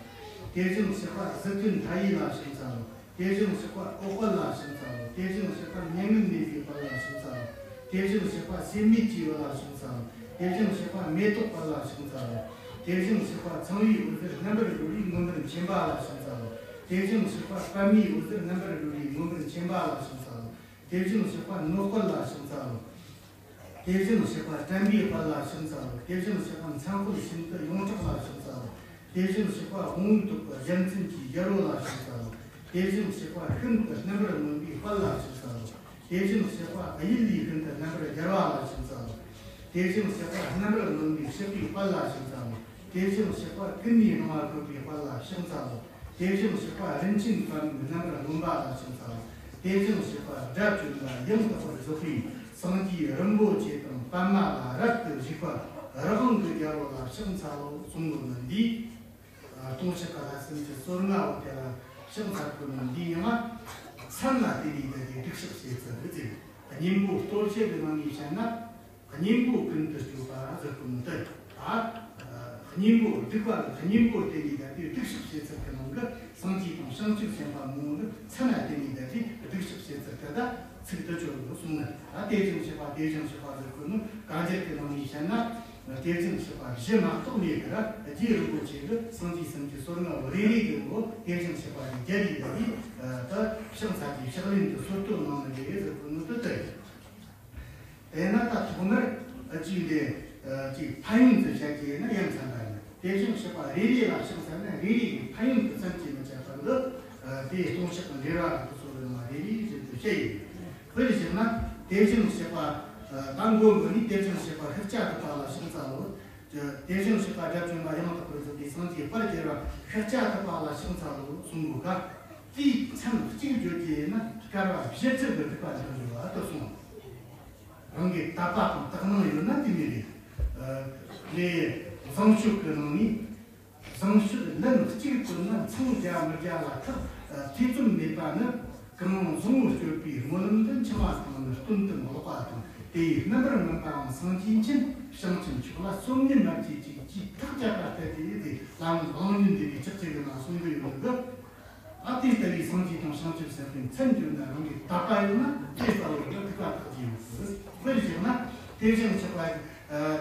དེ་བཞིན་གཤེགས་པ་གཟུགས་ཀུན་མཐའ་ཡས་ལ་ཕྱག་འཚལ་ལོ། དེ་བཞིན་གཤེགས་པ་འོད་དཔལ་ལ་ཕྱག་འཚལ་ལོ། དེ་བཞིན་གཤེགས་པ་མྱ་ངན་མེད་པའི་དཔལ་ལ་ཕྱག་འཚལ་ལོ། དེ་བཞིན་གཤེགས་པ་སྲེད་མེད་ཀྱི་འོད་ལ་ཕྱག་འཚལ་ལོ། དེ་བཞིན་གཤེགས་པ་མེ་ཏོག་དཔལ་ལ་ཕྱག་འཚལ་ལོ། དེ་བཞིན་གཤེགས་པ་ཚངས་པའི་འོད་ཟེར་རྣམ་པར་རོལ་བའི་མངོན་པར་མཁྱེན་པ་ལ་ཕྱག་འཚལ་ལོ། དེ་བཞིན་གཤེགས་པ་པདྨའི་འོད་ཟེར་རྣམ་པར་རོལ་བའི་མངོན་པར་མཁྱེན་པ་ལ་ཕྱག་འཚལ་ལོ། དེ་བཞིན་གཤེགས་པ་ནོར་དཔལ་ལ་ཕྱག་འཚལ་ལོ། དེ་བཞིན་གཤེགས་པ་དྲན་པའི་དཔལ་ལ་ཕྱག་འཚལ་ལོ། དེ་བཞིན་གཤེགས་པ་མཚན་དཔལ་ཤིན་ཏུ་ཡོངས་གྲགས་ལ་ཕྱག་འཚལ་ལོ། དེ་བཞིན་གཤེགས་པ་དབང་པོའི་ཐོག་གི་རྒྱལ་མཚན་གྱི་རྒྱལ་པོ་ལ་ཕྱག་འཚལ་ལོ། དེ་བཞིན་གཤེགས་པ་ཤིན་ཏུ་རྣམ་པར་གནོན་པའི་དཔལ་ལ་ཕྱག་འཚལ་ལོ། དེ་བཞིན་གཤེགས་པ་གཡུལ་ལས་ཤིན་ཏུ་རྣམ་པར་རྒྱལ་བ་ལ་ཕྱག་འཚལ་ལོ། དེ་བཞིན་གཤེགས་པ་རྣམ་པར་གནོན་པའི་གཤེགས་པའི་དཔལ་ལ་ཕྱག་འཚལ་ལོ། དེ་བཞིན་གཤེགས་པ་ཀུན་ནས་སྣང་བ་བཀོད་པའི་དཔལ་ལ་ཕྱག་འཚལ་ལོ། དེ་བཞིན་གཤེགས་པ་རིན་ཆེན་པདྨའི་རྣམ་པར་གནོན་པ་ལ་ཕྱག་འཚལ་ལོ། དེ་བཞིན་གཤེགས་པ་དགྲ་བཅོམ་པ་ཡང་དག་པར་རྫོགས་པའི་སངས་རྒྱས་རིན་པོ་ཆེ་དང་པདྨ་ལ་རབ་ཏུ་བཞུགས་པ་རི་དབང་གི་རྒྱལ་པོ་ལ་ཕྱག་འཚལ་ལོ་གསུང་གི་ནི་འདི། ལྟུང་བཤགས་ཀྱི་ལྷ་སུམ་ཅུ་སོ་ལྔ་བོ་དེ་ལ་ཕྱག་འཚལ་དགོས་ནི་འདི་ཡང་མཚན་ལ་བརྟེན་ནས་བསྡད་དེ་སྡིག་བཤགས་བྱེད་ཚུལ་ཟེར། གཉེན་པོ་སྟོབས་ཆེ་གི་ནང་ནས་བཤད་ན། གཉེན་པོ་ཀུན་ཏུ་སྤྱོད་པ་ཟེར་གོ་ནོ་དེ། ད་གཉེན་པོ་སྡིག་པ་ལ་གཉེན་པོ་བརྟེན་ནས་བསྡད་དེ་སྡིག་བཤགས་བྱེད་ཚུལ་གྱི་ནང་གི་སངས་རྒྱས་དང་བྱང་ཆུབ་སེམས་དཔའ་མང་པོ་ནི་མཚན་ལ་བརྟེན་ནས་བསྡད་དེ་སྡིག་བཤགས་བྱེད་ཚུལ་དེ་དག་ཚིག་ཏུ་བཅོལ་དགོས་གསུངས་ནས། ད་དེ་བཞིན་གཤེགས་པ་དེ་བཞིན་གཤེགས་པ་ཟེར་གོ་ནོ་གང་ཅིར་གྱི་ནང་ནས་བཤད་ན། དེ་བཞིན་གཤེགས་པ་བཞི་མ་གཏོགས་མེད་ཀྱི་ར། རྗེ་རིན་པོ་ཆེ་གི་སངས་རྒྱས་སུམ་ཅུ་སོ་ལྔ་བོ་རེ་རེ་གི་ངོ་དེ་བཞིན་གཤེགས་པ་གི་རྒྱལ་ལ་བསྡད་དེ་ད་ཕྱག་འཚལ་གྱི་ཕྱག་ལེན་དུ་སོར་གཏོད་གནང་ནི་རེད་ཟེར་གོ་ནོ་དེ་ལྟ་ཡིན། དེས་ན་ད་ཐོག་མར་གཅིག་འདི་གཅིག་ཕན་ཡོན་དུ་བཤད་ཀྱི་ཡིན་ན་ཡ་མཚན་པ་ཡིན། དེ་བཞིན་གཤེགས་པ་རེ་རེ་ལ་ཕྱག་འཚལ་ན་རེ་རེ་གི་ཕན་ཡོན་དུ་བསམ་གྱིས་མི་ཁྱབ་པ་འདི་དེའི་ལྟུང་བཤགས་ཀྱི་འགྲེལ་བ་དུ་སོགས་ལ་མ་རེ་རེ་བཞིན་དུ་བཤད་ཡོད། དཔེར་བཞག་ན་དེ་བཞིན་གཤེགས་པ་ད་མགོ་མགོ་ནས་དེ་བཞིན་གཤེགས་པ་ཤཱཀྱ་ཐུབ་པ་ལ་ཕྱག་འཚལ་ལོ། དེ་བཞིན་གཤེགས་པ་དགྲ་བཅོམ་པ་ཡང་དག་པར་རྫོགས་པའི་སངས་རྒྱས་དཔལ་དགྱེས་པ་ཤཱཀྱ་ཐུབ་པ་ལ་ཕྱག་འཚལ་ལོ་གསུང་གོ་ཀ། དེའི་མཚན་གཅིག་བརྗོད་ཀྱི་ཡིན་ན་བསྐལ་པ་བཞི་བཅུ་གི་སྡིག་པ་འཇོམས་འགྲོ་བ་དུ་གསུངས། རང་གི་དད་པ་དང་དག་སྣང་ཡོད་ན་དེ་མི་རེད། ལས་བཟང་སྤྱོད་ཀྱི་ནང་ནས་བཟང་སྤྱོད་ལན་གཅིག་བཏོན་ན་འཚང་རྒྱ་མི་རྒྱ་ལ་ཐག་ཐེ་ཚོམ་མེད་པ་ནི། གང་བཟང་པོ་སྤྱོད་པའི་སྨོན་ལམ་འདི་འཆི་བ་དང་ནི་སྟོན་དུ་ལོག་པ་དང་། དེ་ཡི་རྣམ་པར་སྨིན་པའང་སངས་རྒྱས་མཁྱེན། བྱང་ཆུབ་མཆོག་ལ་སོམ་ཉི་མ་སྐྱེ་ཅིག་ཅེས་ཐག་བཅད་པ་ལྟར་དེ་ཡི་དེ་ལམ་ལམ་ཉིན་འདི་ཡི་ལྕགས་ཀྱི་ལ་གསུང་གི་ཡོད་འདུག་ཨ་དེ་ལྟ་བུའི་སངས་རྒྱས་དང་བྱང་ཆུབ་སེམས་དཔའི་མཚན་བརྗོད་ན་རང་གི་དད་པ་ཡོད་ན་དེ་ལྟ་བུ་ལ་ཐུག་པ་ཐག་བཅད་ཡོད་ཟེར། དཔེར་བཞག་ན་དེ་བཞིན་གཤེགས་པ་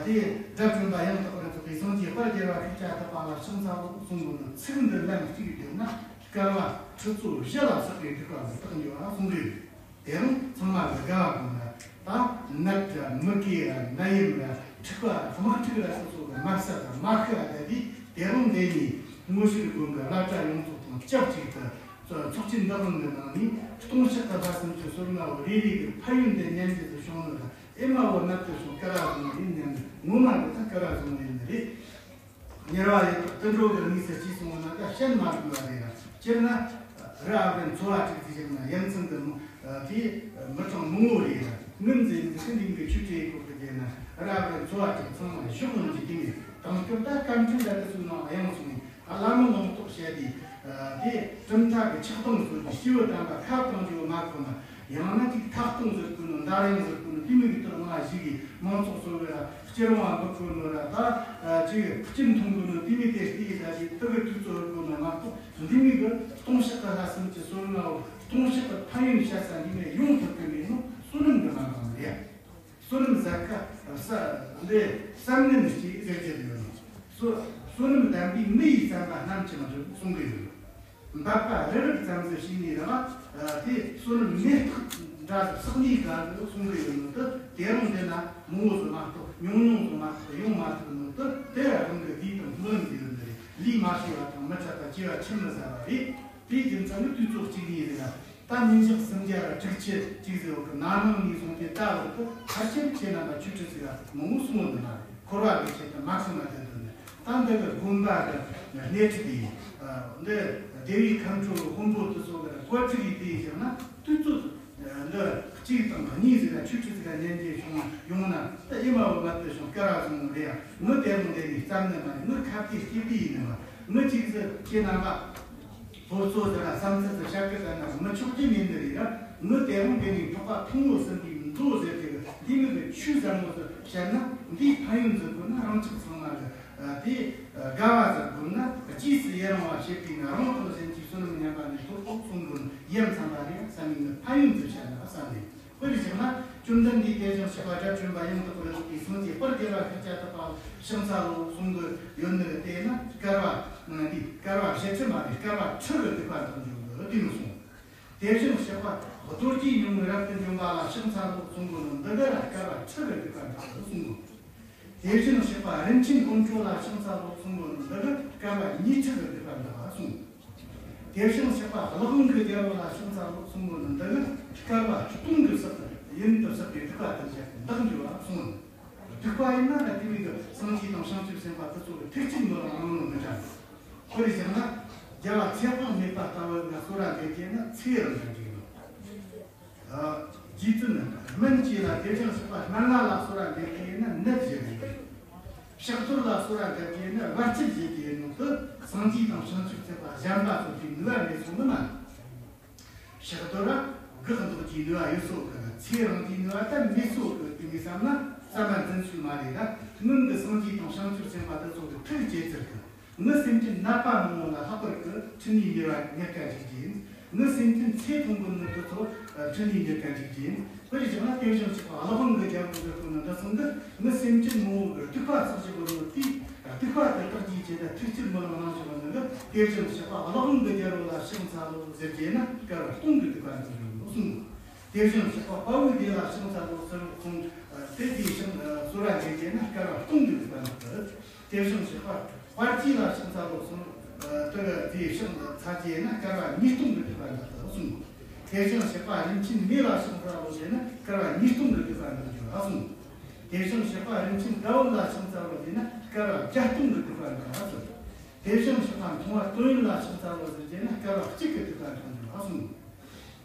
དེ་དགྲ་བཅོམ་པ་ཡང་དག་པར་རྫོགས་པའི་སངས་རྒྱས་དཔལ་དགྱེས་པ་ཤཱཀྱ་ཐུབ་པ་ལ་ཕྱག་འཚལ་ལོ་གསུང་གོ་ནོ་ཚིག་འདི་ལན་གཅིག་བརྗོད་ན་བསྐལ་པ་ཁྲི་ཚོ་བཞི་ལ་བསགས་པའི་སྡིག་པ་ལ་བཏགས་འགྱུར་བ་གསུང་གི་ཡོད། དེ་རིང་ཚང་མ་གི་དགའ་བ་དགོངས་ན་ད་ནད་དྲག་མི་སྐྱེ་ཡ་ནད་ཡམས་ལ་འཁྲུག་པ་དམག་འཁྲུག་ལ་སོ་སོ་གི་མ་བསད་དང་མ་ཤི་བ་ལྟ་དུས་དེ་རིང་འདི་ནས་དངོས་ཤུགས་སྒོ་འགའ་བླ་གྲྭ་ཡོངས་རྫོགས་དང་སྐྱབས་གཅིག་ཏུ་ཚོགས་ཆེན་འདི་རིང་གི་ནང་ནས་ལྟུང་བཤགས་ཀྱི་ལྷ་སུམ་ཅུ་སོ་ལྔ་བོ་རེ་རེ་གི་ཕན་ཡོན་དེ་ཉན་རྒྱུ་དུ་བྱུང་ནོ་དང་ཨེ་མ་བོ་ནད་དུ་བྱུང་སྐལ་བ་བཟང་ཡིན་ཉན་ནི་ངོ་མ་གི་ད་སྐལ་བ་བཟང་ཡིན་ནི་རེད། དམྱལ་བ་ཡི་དྭགས་དུད་འགྲོ་གི་གནས་སུ་སྐྱེས་སོང་བ་ན་ད་བཤད་མ་དགོས་པ་རེད་ལ། སྤྱིར་ན་རི་ཨ་བར་འཚོ་བ་དྲུག་ཅེས་བཤད་ན་ཡ་མཚན་གི་དེ་མི་གྲངས་མང་བོ་རེད་ལ། ངོས་འཛིན་འདི་ཚེ་འདི་གི་ཆོས་ཁྲིད་སྐོར་གི་རྒྱན་ན་རི་ཨ་བར་འཚོ་བ་དྲུག་ཚང་མ་ཞོག་ཡོང་གི་དེ་ནས་དེང་སྐབས་ད་སྐར་འཕྲིན་ལ་དེ་ཚོའི་ནང་ཡང་སོང་ནས་བླ་མ་ལུང་རྟོགས་བཤད་དེ་དེ་གྲུབ་མཐའ་གི་ཆགས་སྡང་གསོ་དེ་སྐྱེས་བུ་དམ་པ་ཁ་བཏང་རྒྱུ་མ་ཁོ་ན། ཡང་ན་ཅིག་ཐག་གཏོང་ཟེར་དགོས་ནོ་འདར་ཡང་ཟེར་དགོས་ནོ་དེ་མོ་གི་དོན་ལ་ཞིག་གིས་མང་ཚོགས་ཚོ་བས་ལ་སྐྱིད་རུང་བ་འབུལ་དགོས་ནོ་ལ་ད་ཅིག་སྐྱིད་མཐོང་དགོས་ནོ་དེ་མོ་དེ་ལྟའི་ད་ཅིག་དུ་གི་དུས་ཚོད་དགོས་ནོ་མ་གཏོགས་འདི་མོ་གི་ལྟུང་བཤགས་ཀྱི་ལྷ་སུམ་ཅུ་སོ་ལྔ་བོ་ལྟུང་བཤགས་ཀྱི་ཕན་ཡོན་བཤད་ས་འདི་མོ་ཡོང་ཐུབ་ཀྱི་མེད་ནོ་བསོད་ནམས་ཀྱི་མ་འདང་རེད། བསོད་ནམས་ཟད་ཁ་ས་འདི་བསམ་ངན་ཅིག་ཟེར་གྱི་ཡོད་ནོ། བསོད་བསོད་ནམས་ལྡན་པའི་མི་ཡི་བསམ་པ་ནམ་གྱི་མ་འགྲུབ་གསུང་གི་ཡོད། འབད་པ་རི་རབ་ཙམ་ཟིག་བྱས་ནས་ར་དེ་བསོད་ནམས་མེ་སྟག་འདྲ་ཟིག་བསགས་ནས་དགའ་ཟིག་གསུང་གི་ཡོད་ནོ་དེ། དེ་རིང་འདི་ན་མང་བོ་ཟིག་མ་གཏོགས་ཉུང་ཉུང་ཟིག་མ་གཏོགས་ཡོང་མ་ཐུབ་ནོ་དེ། དེ་ར་རང་གི་ལུས་དང་སྨོན་ལམ་ཟིག་ཡོད་ནི་རེད། ལུས་མ་ཤི་བ་དང་མི་འཕྲད་པ་སྐྱེ་བ་ཕྱི་མི་ཟ་བ་རེད། དེའི་རྒྱུ་མཚན་ནི་དུས་ཚོད་གཅིག་ཡིན་ཟིག་ལ། ད་ཉིན་ཞག་སུམ་བརྒྱ་ར་དྲུག་ཅུ་གཅིག་ཟེར་བ་གི་ན་ནིང་ནས་བཟུང་སྟེ་ད་བར་དུ་ཕལ་ཆེར་ཁྱེད་རྣམ་པ་ཆོས་ཁྲིད་ཟིག་ལ་མང་བོ་གསུང་བ་འདི་མ་རེད། འཁོར་བ་གི་ཆེད་དུ་མ་གསུང་བ་དེ་འདུག་ནས། ད་འདི་གི་དགོན་པ་གི་སྣེ་ཁྲིད་དེ་ཡིན། འདི་སྡེ་བའི་མཁའ་འགྲོ་གི་དཔོན་པོ་དེ་ཚོ་གི་བཀོད་སྒྲིག་ཡིན་དེ་ཡིན་ཞག་ན་དུས་ཚོད་འདི་གཅིག་དང་གཉིས་ཟིག་ལ་ཆོས་ཁྲིད་ཟིག་ལ་ཉན་རྒྱུ་བྱུང་ཡོང་ན་ད་ཨེ་མ་བོ་མ་དེ་བྱུང་སྐལ་བ་བཟང་བོ་རེད་ཡ། ངི་དེ་རིང་འདི་ནས་བརྩམས་ནི་མ་རེད། ངི་ཁ་གཏད་སྐྱེས་པའི་ཡིན་ནི་མ། ངི་གཅིག་ཟིག་ཁྱེད་རྣམ་པ་སློབ་གཙོ་དེ་ལ་བསམ་ཚུལ་དུ་བཤད་ཀི་ལྟར་ན་མི་ཆོག་རྒྱུ་མིན་ནི་རེད་ར། ངི་དེ་རིང་འདི་ནས་འཕགས་པ་ཕུང་པོ་གསུམ་པའི་མཛོད་ཟེར་གི་ དེ་མིན་པའི་ཆོས་ཟབ་མོ་ཟིག་བཤད་ན། འདིའི་ཕན་ཡོན་ཟིག་དགོས་ན། རང་ཅག་ཚང་མ་གི་ཨ་དེ་ཨ་དགའ་བ་ཟིག་དགོས་ན། རྗེས་སུ་ཡི་རང་བ་བྱེད་པས་ན། རང་དང་གཞན་གྱི་བསོད་ནམས་མཉམ་པ་ནི་ཐོབ་པོ་གསུང་དགོས་ན། ཡ་མཚན་པ་རེད་བསམ་ནས་ཕན་ཡོན་ཟིག་བཤད་ན་བསམ་ནས། དཔེར་བཞག་ན། བཅོམ་ལྡན་འདས་དེ་བཞིན་གཤེགས་པ་དགྲ་བཅོམ་པ་ཡང་དག་པར་རྫོགས་པའི་སངས་རྒྱས་དཔལ་བདེ་བ་ཤཱཀྱ་ཐུབ་པ་ཕྱག་འཚལ་ལོ་གསུང་གི་ཡོད་ནི་དེ་ནི། བསྐལ་པ་འདི་བསྐལ་པ་བཞི་ཁྲི་མ་རེད། བསྐལ་པ་ཁྲི་གི་སྡིག་པ་འདག་འགྱོ་གི་དེ་མོ་གསུངས། དེ་བཞིན་གཤེགས་པ་རྡོ་རྗེ་ཉུང་ངུ་རབ་ཏུ་འཇོམས་པ་ལ་ཕྱག་འཚལ་ལོ་གསུང་གི་ནི་འདི་ག་ར་བསྐལ་པ་ཁྲི་གི་སྡིག་པ་འདག་གསུང་གི། དེ་བཞིན་གཤེགས་པ་རིན་ཆེན་དཀོན་མཆོག་ལ་ཕྱག་འཚལ་ལོ་གསུང་གི་ནི་འདི་ག་བསྐལ་པ་ཉི་ཁྲི་གི་སྡིག་པ་འདག་གསུང་། དེ་བཞིན་གཤེགས་པ་གླེགས་བམ་གྱི་རྒྱལ་པོ་ལ་ཕྱག་འཚལ་ལོ་གསུང་གི་ནི་འདི་ག་བསྐལ་པ་སྟོང་གི་ས་ཡུན་དུ་བསགས་པའི་སྡིག་པ་དང་བཅས་པ་འདག་འགྱོ་བ་གསུངས། སྡིག་པ་ཡིན་ན་ར་དེ་བས་ཀྱི་སངས་རྒྱས་དང་བྱང་ཆུབ་སེམས་དཔའ་དེ་ཚོ་གི་ཐུགས་བསྐྱེད་མི་ལང་ནོ་མི་འདྲ། དཔེར་བཞག་ན། རྒྱལ་བ་ཚེ་དཔག་མེད་པ་ལྟ་བུ་ལ་གསོལ་ར་འདེབས་རྒྱུ་ན་ཚེ་རིང་ང་འགྲིག་ནོ། རྗེ་བཙུན་སྨན་བཅོས་ལ་དེ་བཞིན་གཤེགས་པ་སྨན་བླ་ལ་གསོལ་ར་འདེབས་རྒྱུ་ན་ནད་ཞི་རུ་འགྲིག། ཕྱག་རྡོར་ལ་གསོལ་ར་འདེབས་རྒྱུ་ན་བར་ཆད་ཞི་རྒྱུ་ཡིན་ནོ། དེ་སངས་རྒྱས་དང་བྱང་ཆུབ་སེམས་དཔའ་གཞན་པ་ཚོ་དེའི་ནུས་པ་མེད་སོང་ནི་མ། ཕྱག་རྡོར་ར་དགག་འདོགས་ཀྱི་ནུས་པ་ཡོད་སོ་གི། ཚེ་རིང་གི་ནུས་པ་ད་མེད་སོ་གི། དེ་མོ་བསམ་ན་བསམ་པ་འཛིན་ཚུལ་མ་རེད་ད། སྔོན་གྱི་སངས་རྒྱས་དང་བྱང་ཆུབ་སེམས་དཔའ་དེ་ཚོ་གི་ཐུགས་བསྐྱེད་ཚུལ་གི། ངའི་སེམས་ཅན་ནད་པ་མང་བོ་ལ་ལྷག་པར་གྱི་འཕྲིན་ལས་གཉེར་བ་གཉེར་མཁན་ཅིག་ཡིན། ངའི་སེམས་ཅན་ཚེ་ཐུང་གི་ནད་དེ་ཚོ་འཕྲིན་ལས་གཉེར་མཁན་ཅིག་ཡིན། དཔེར་བཞག་ན། དེ་བཞིན་གཤེགས་པ་གླེགས་བམ་གྱི་རྒྱལ་པོ་ཟེར་གོ་ནི་འདི་ཚང་གིས་ངའི་སེམས་ཅན་མང་བོ་གི་སྡིག་པ་བསགས་བཞག་གོ་ནི་དེའི་སྡིག་པ་དེ་དག་གི་ཆེད་དུ་ཐུགས་བསྐྱེད་མི་ལང་གནང་བཞག་གོ་ནི་གི། དེ་བཞིན་གཤེགས་པ་གླེགས་བམ་གྱི་རྒྱལ་པོ་ལ་ཕྱག་འཚལ་ལོ་ཟེར་རྒྱུ་ན་བསྐལ་པ་སྟོང་གི་སྡིག་པ་འདག་འགྱོ་གསུངས། དེ་བཞིན་གཤེགས་པ་དཔའ་བོའི་སྡེ་ལ་ཕྱག་འཚལ་ལོ་ཟེར་གསུངས། དེ་དེའི་ཕྱག་གསོལ་ར་འདེབས་རྒྱུ་ན་བསྐལ་པ་སྟོང་གི་སྡིག་པ་འདག་གི། དེ་བཞིན་གཤེགས་པ་དཔལ་སྐྱེས་ལ་ཕྱག་འཚལ་ལོ་གསུངས། དེ་ག་དེའི་ཕྱག་འཚལ་རྒྱུ་ན་བསྐལ་པ་ཉིས་སྟོང་གི་སྡིག་པ་འདག་གསུངས། དེ་བཞིན་གཤེགས་པ་རིན་ཆེན་མེ་ལ་ཕྱག་འཚལ་ལོ་ཟེར་ན་བསྐལ་པ་ཉིས་སྟོང་གི་སྡིག་པ་འདག་འགྱོ་གསུངས། དེ་བཞིན་གཤེགས་པ་རིན་ཆེན་ཟླ་འོད་ལ་ཕྱག་འཚལ་ལོ་ཟེར་ན་བསྐལ་པ་བརྒྱད་སྟོང་གི་སྡིག་པ་འདག་གསུངས། དེ་བཞིན་གཤེགས་པ་མཐོང་བ་དོན་ཡོད་ལ་ཕྱག་འཚལ་ལོ་ཟེར་རྒྱུ་ན་བསྐལ་པ་གཅིག་གི་སྡིག་པ་འདག་འགྱོ་གསུངས།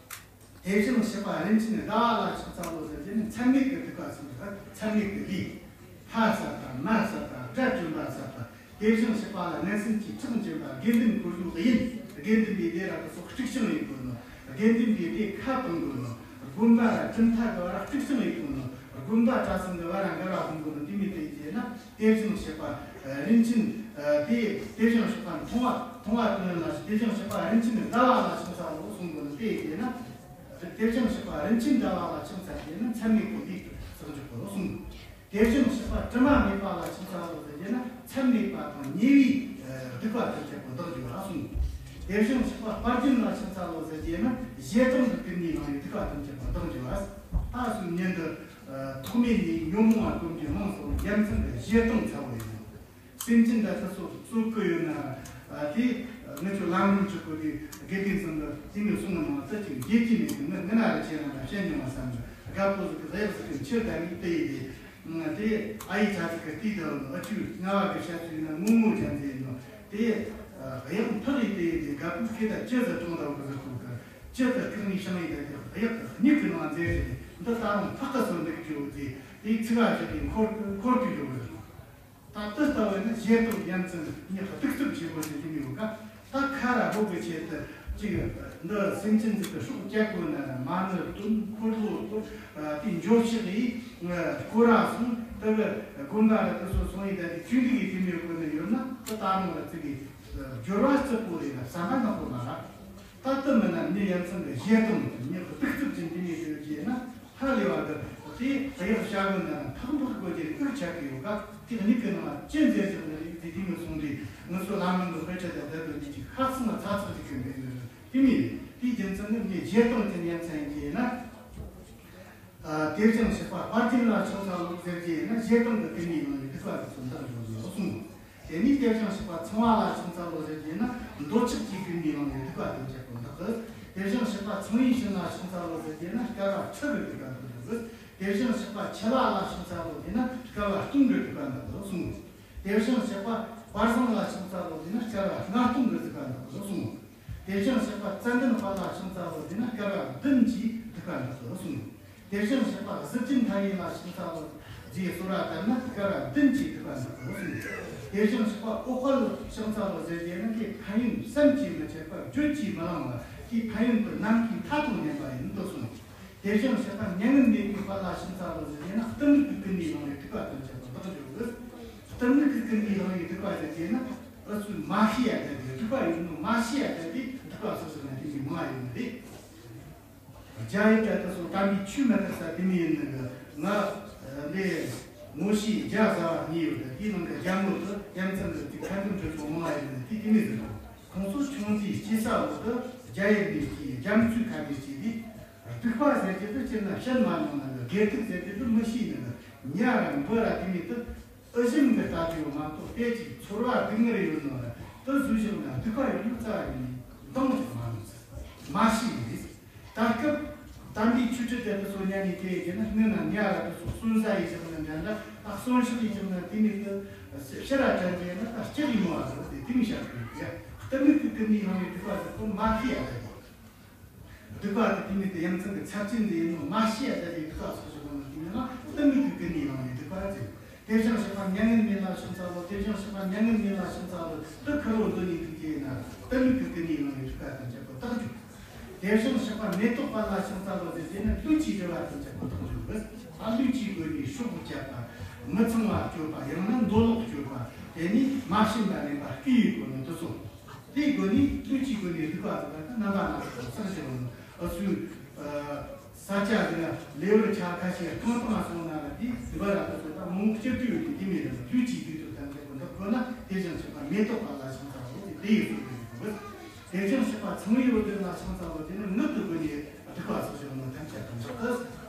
དེ་བཞིན་གཤེགས་པ་རིན་ཆེན་ཟླ་བ་ལ་ཕྱག་འཚལ་ལོ་ཟེར་རྒྱུ་ན་མཚམས་མེད་ཀྱི་སྡིག་པ་སོགས་མཚམས་མེད་ཀྱི་ལས། ལྷ་བསད་པ། མ་བསད་པ། དགྲ་བཅོམ་པ་བསད་པ། དེ་བཞིན་གཤེགས་པ་ལ་ངན་སེམས་ཀྱིས་ཁྲག་འབྱིན་པ། དགེ་འདུན་ཁོར་ཡུག་ཡིན། དགེ་འདུན་པའི་སྡེ་ར་དེ་ཚོ་དཀྲུག་ཤིང་ཡིན་དགོས་ནོ། དགེ་འདུན་པའི་སྡེ་ཁ་གཏོང་དགོས་ནོ། དགོན་པ་ར་གྲུབ་མཐའ་གི་བར་དཀྲུག་ཤིང་ཡིན་དགོས་ནོ། དགོན་པ་གྲྭ་ཚང་གི་བར་ར་འགལ་བ་གཏོང་དགོས་ནོ། དེ་མོ་དེ་བྱས་ན། དེ་བཞིན་གཤེགས་པ་རིན་ཆེན་དེ། དེ་བཞིན་གཤེགས་པ་མཐོང་བ་མཐོང་བ་དོན་ཡོད་ལ། དེ་བཞིན་གཤེགས་པ་རིན་ཆེན་ཟླ་བ་ལ་ཕྱག་འཚལ་ལོ་གསུང་གི་ནི་དེ་ཡིན་ན། དེ་བཞིན་གཤེགས་པ་རིན་ཆེན་ཟླ་བ་ལ་ཕྱག་འཚལ་རྒྱུ་ན་མཚམས་མེད་པོ་དེ་བསགས་འཇོག་གི་གསུང་། དེ་བཞིན་གཤེགས་པ་དྲི་མ་མེད་པ་ལ་ཕྱག་འཚལ་ལོ་ཟེར་རྒྱུ་ན་མཚམས་མེད་པ་དང་ཉེ་བའི་སྡིག་པ་ཐམས་ཅད་པོ་འདག་འགྱོ་བ་གསུང་། དེ་བཞིན་གཤེགས་པ་དཔལ་ལྡན་ལ་ཕྱག་འཚལ་ལོ་ཟེར་རྒྱུ་ན་ཞེ་སྡང་གི་ཀུན་ནས་བསླངས་པའི་སྡིག་པ་ཐམས་ཅད་པོ་འདག་འགྱོ་བ། ད་གསུང་ཉིན་དུ་ཐོག་མེད་ནས་ཉོན་མོངས་པ་ཀུན་གྱི་མིང་སོགས་རྒྱལ་མཚན་གྱི་ཞེ་སྡང་ཚ་བོ་ཡིན་ནོ། སེམས་ཅན་འདྲ་ཚོ་གསོད་གི་ཡོད་ན། ཨ་དེ་ངེད་ཚོ་ལམ་རིམ་གཅིག་གོ་དེ་དགེ་ལྡན་ཚང་གི་དེ་མོ་གསུང་ནང་ད་ཅིག་རྒྱལ་གྱི་མེད་གི། ངི་ངི་ན་རེ་ཆེ་ན་ལ་བཤད་མྱོང་བ་བསམ་གི། དགའ་པོ་ཟིག་གི་གཡག་ཟིག་གི་ཕྱིར་ད་ནི་དེ་ཡི་དེ། དེ་ཨ་ཡི་ཆ་ཟིག་གི་དེ་ད་ཨ་ཆུ་ང་བ་གི་ཤ་ཚུ་ཡིན་ན་ངུ་ངུ་ཅན་ཟེར་ཡིན་ནོ། དེ་གཡག་འཕག་ཡི་དེ་ཡི་དེ་དགའ་པོ་སྐད་ད་ཅི་ཟིག་གྲོང་ད་བུ་གི་ཟིག་གོ་གི། ཅི་ད་ཁིར་ནི་ཤང་ཡི་ད་དེ་གཡག་གི་མིག་གི་ནང་མཛེས་ཟེར། འདི་ད་རུང་ཕག་གི་སོ་འདུག་ཅི་བོ་ཟེར། དེ་ཚིག་ག་ཞིག་གི་འཁོར་འཁོར་གི་ཡོད་གི། ད་དེ་ལྟ་བས་ན་ཞེ་སྡང་ཡ་མཚན་ཉིད་གདུག་རྩུབ་ཆེན་པོ་ཞིག་ཡིན་ཡོད་ཀ། ད་ཁ་ར་ཧོ་གི་ཆེད་དུ་ཅིག་འདི་སེམས་ཅན་ཟིག་གི་སྲོག་བཅད་དགོས་ན་མ་ཎི་བཏོན། འཁོར་ལོ་བཏོན། དེ་འབྱོར་ཕྱག་ཡིས་སྐོར་ར་སོང་། དེ་གི་དགོན་པ་ར་དེ་ཚོ་སོང་ཡིན། ད་དེ་ཆོས་འདི་གི་དེ་མོ་དགོས་ན་ཡོད་ན་དེ་ད་རུང་ར་ཙི་གི་སྦྱོར་བ་རྩུབ་པོ་རེད་ན་བསམ་པ་ནག་པོ་མ་ར། ད་ལྟ་མིན་ན་མི་ཡ་མཚན་གྱི་ཞེ་སྡང་ཉིད་ཀྱི་གདུག་རྩུབ་ཀྱི་འདི་ནས་བརྗོད་ཀྱི་ན། ཧ་ལས་པ་གི་དེ་གཡག་བྱ་རྒོད་ན་ཕག་འཕག་རྒོད་ཀྱི་ཨུར་ཆགས་ཀྱི་ཡོད་ཀ། དེ་གཉིས་ཀྱི་ནང་ལ་ཅི་མཛད་ཟེར་ན་རིགས་དེ་དེ་མོ་གསུངས་རེད། ངུ་སོ་ལམ་རིམ་གྱི་དཔེ་ཆ་དང་བསྡད་དུ་འདི་ཅིག་ཁག་སང་ལ་ཚ་ཚག་ཅིག་གི་མེད་ནི་རེད། དེ་མིན་དེའི་རྒྱུ་མཚན་ནི་མི་ཞེ་སྡང་ཅན་ཡ་མཚན་གྱི་ན། ཨ་དེ་བཞིན་གཤེགས་པ་དཔལ་ལྡན་ལ་ཕྱག་འཚལ་ལོ་ཟེར་གྱི་ན་ཞེ་སྡང་གི་ཏིང་ངེ་འཛིན་གྱི་སྡིག་པ་དེ་ཚོ་འདག་འགྱོ་ནས་གསུངས། དེ་ནས་དེ་བཞིན་གཤེགས་པ་ཚངས་པ་ལ་ཕྱག་འཚལ་ལོ་ཟེར་གྱི་ན་འདོད་ཆགས་ཀྱི་ཏིང་ངེ་འཛིན་གྱི་སྡིག་པ་དེ་ཚོ་འདག་གི། དེ་བཞིན་གཤེགས་པ་ཚངས་པའི་བྱིན་ལ་ཕྱག་འཚལ་ལོ་ཟེར་གྱི་ན་བསྐལ་པ་ཁྲི་གི་སྡིག་པ་འདག་གི། དེ་བཞིན་གཤེགས་པ་འཆི་བ་ལ་ཕྱག་འཚལ་ལོ་ཟེར་ན་བསྐལ་པ་སྟོང་གི་སྡིག་པ་འདག་གི་གསུངས། དེ་བཞིན་གཤེགས་པ་དཔལ་བཟང་ལ་ཕྱག་འཚལ་ལོ་ཟེར་ན་བསྐལ་པ་ལྔ་སྟོང་གི་སྡིག་པ་འདག་གི་གསུངས། དེ་བཞིན་གཤེགས་པ་ཙན་དན་དཔལ་ལ་ཕྱག་འཚལ་ལོ་ཟེར་ན་བསྐལ་པ་བདུན་གྱི་སྡིག་པ་འདག་གི་གསུངས། དེ་བཞིན་གཤེགས་པ་གཟི་བརྗིད་མཐའ་ཡས་ལ་ཕྱག་འཚལ་ལོ་ཟེར་གསོལ་བ་བཏབ་ན་བསྐལ་པ་བདུན་གྱི་སྡིག་པ་འདག་གི་གསུངས། དེ་བཞིན་གཤེགས་པ་འོད་དཔལ་ལ་ཕྱག་འཚལ་ལོ་ཟེར་གྱི་ན་དེའི་ཕན་ཡོན་བསམ་གྱིས་མི་ཁྱབ་པ་བརྗོད་ཀྱིས་མི་ལང་བ། དེའི་ཕན་ཡོན་དེ་ནམ་མཁའི་མཐའ་དང་མཉམ་པ་ཡིན་དུ་གསུངས། དེ་བཞིན་གཤེགས་པ་མྱ་ངན་མེད་པའི་དཔལ་ལ་ཕྱག་འཚལ་ལོ་ཟེར་ན། གཏི་མུག་གི་ཀུན་ནས་བསླངས་པའི་ཐེག་པ་དང་བཅས་པ་བདག་སྐྱོབ་གི། གཏི་མུག་གི་ཀུན་ནས་བསླངས་པའི་ཐེག་པ་ཟེར་ན། འུ་ཚོས་མ་ཤེས་ཡ་ཟེར་ཏེ། ཐེག་པ་ཡོད་ནོ་མ་ཤེས་ཡ་ཟེར་ཏེ། ཐེག་པ་སོགས་སུ་ན་དེ་མི་མང་ཡོད་ནི་རེད། རྒྱ་ཡིག་གྲྭ་དེ་ཚོ་དམ་པའི་ཆོས་མ་དར་ས་དེ་མི་ཡིན་ནི་གི། ང་འདི་ངོ་ཤེས་རྒྱ་བཟའ་བ་གཉིས་ཡོད་དེ། དེའི་ནང་གི་རྒྱ་མོ་དེ་ཡ་མཚན་གི་དེ་ཁ་འདོན་བྱེད་ཚོ་མང་བ་ཡིན་ནི་དེ་དེ་མི་ཟེར་རོ། ཁོང་ཚོ་ཆུང་དུས་སྐྱེས་ས་འོག་ཏུ་རྒྱ་ཡིག་ནས་སྐྱེས། རྒྱ་མཚོའི་ཁ་ནས་སྐྱེས་ཏེ། སྡིག་པ་ཟེར་གྱི་དེ་སྤྱིར་ན་བཤད་མ་མྱོང་ནི་གི། དགེ་སྡིག་ཟེར་གྱི་དེ་མི་ཤེས་ནི་གི། ཉ་ར་འབུ་ར་དེ་མི་དེ་ཨི་ཞིམ་གི་ལྟ་དུས་མ་གཏོགས། དེ་ཅིག་ཚོར་བ་སྡུག་བསྔལ་ཡོད་ནོ་ར་དེ་ཟོས་བཞག་ན་སྡིག་པ་ཡོད་ནོ་རྩ་བ་ཉིད་ནས་འདང་ཅིག་མ་ལོངས་ཟེར། མ་ཤེས་ནི་རེད། ད་སྐབས་དམ་པའི་ཆོས་ཁྲིད་དེ་ཚོ་ཉན་ནས་དེ་བྱས་ན། སྔོན་ན་ཉ་ར་དེ་ཚོ་གསོན་ཟ་ཡི་བཞག་ན་འདྲ་འདྲ། ད་གསོན་བཞག་ཡི་བཞག་ན་དེ་མི་དེ་ཕྱི་ར་དྲན་བྱས་ན་ད་སྐྱག་ཡིན་ནོ་བ་ཟེར་ཏེ་དེ་མི་བཤད་གི་ཡ། གཏི་མུག་གི་ཀུན་ནས་བསླངས་པའི་ཐེག་པ་ཟེར་ཁོ་མ་ཤེས་ཡ་ཟེར་གི། སྡིག་པ་དེ་དེ་མི་དེ་ཡ་མཚན་གི་ཚབས་ཆེན་དེ་ཡིན་ནོ་མ་ཤེས་ཡ་ཟེར་ཏེ། སྡིག་པ་སོགས་སུ་བསླངས་ནས་དེ་མི་ལ་གཏི་མུག་གི་ཀུན་ནས་བསླངས་པའི་ཐེག་པ་ཟེར། དེ་བཞིན་གཤེགས་པ་མྱ་ངན་མེད་ལ་ཕྱག་འཚལ་ལོ། དེ་བཞིན་གཤེགས་པ་མྱ་ངན་མེད་ལ་ཕྱག་འཚལ་ལོ། དེ་ཁུར་བོ་འདོན་ནས་འདུག་ཅེ་ན། གཏི་མུག་གི་ཀུན་ནས་བསླངས་པའི་ཐེག་པ་དང་བཅས་པ་བདག་སྐྱོབ། དེ་བཞིན་གཤེགས་པ་མེ་ཏོག་པ་ལ་ཕྱག་འཚལ་ལོ་ཟེར་ན། ལུས་ཀྱི་དགེ་བ་དང་བཅས་པ་བདག་སྐྱོབ་གི། ད་ལུས་ཀྱི་སྒོ་ནས་སྲོག་བཅད་པ། མི་ཚངས་པ་སྤྱོད་པ། ཡང་ན་འདོད་ལོག་སྤྱོད་པ། དེ་ནས་མ་བྱིན་པ་ལེན་པ། བརྐུས་པའི་སྒོ་ནས་དེ་ཚོ། དེའི་སྒོ་ནས་ལུས་ཀྱི་སྒོ་ནས་སྡིག་པ་དང་ད་རྣམ་པ་སྣ་ཚོགས་བསགས་བཞག་ནོ། འུ་ཚོའི་ས་ཆ་འདི་ལ་ལེ་བར་ཆ་ཁ་ཤས་རྐང་ཐང་སོང་ན་ལ། དེའི་སྡིག་པ་ར་དེ་ཚོ་ད་མང་པོ་སྐྱེ་དུས་ཡོད་དེ། དེ་མེད་ལ་ལུས་ཀྱི་སྡིག་ཏོ་དང་བཅས་པ་འདི་དགོས་ན། དེ་བཞིན་གཤེགས་པ་མེ་ཏོག་པ་ལ་ཕྱག་འཚལ་ལོ་ཟེར་དེ་ཡི་སོགས་ཀྱི་རེད། དེ་བཞིན་གཤེགས་པ་ཚངས་པའི་འོད་ཟེར་ལ་ཕྱག་འཚལ་ལོ་ཟེར་ན། ངག་གི་སྒོ་ནས་སྡིག་པ་སོགས་བྱས་ནོ་ཐམས་ཅད་དང་བཅས་ཏེ།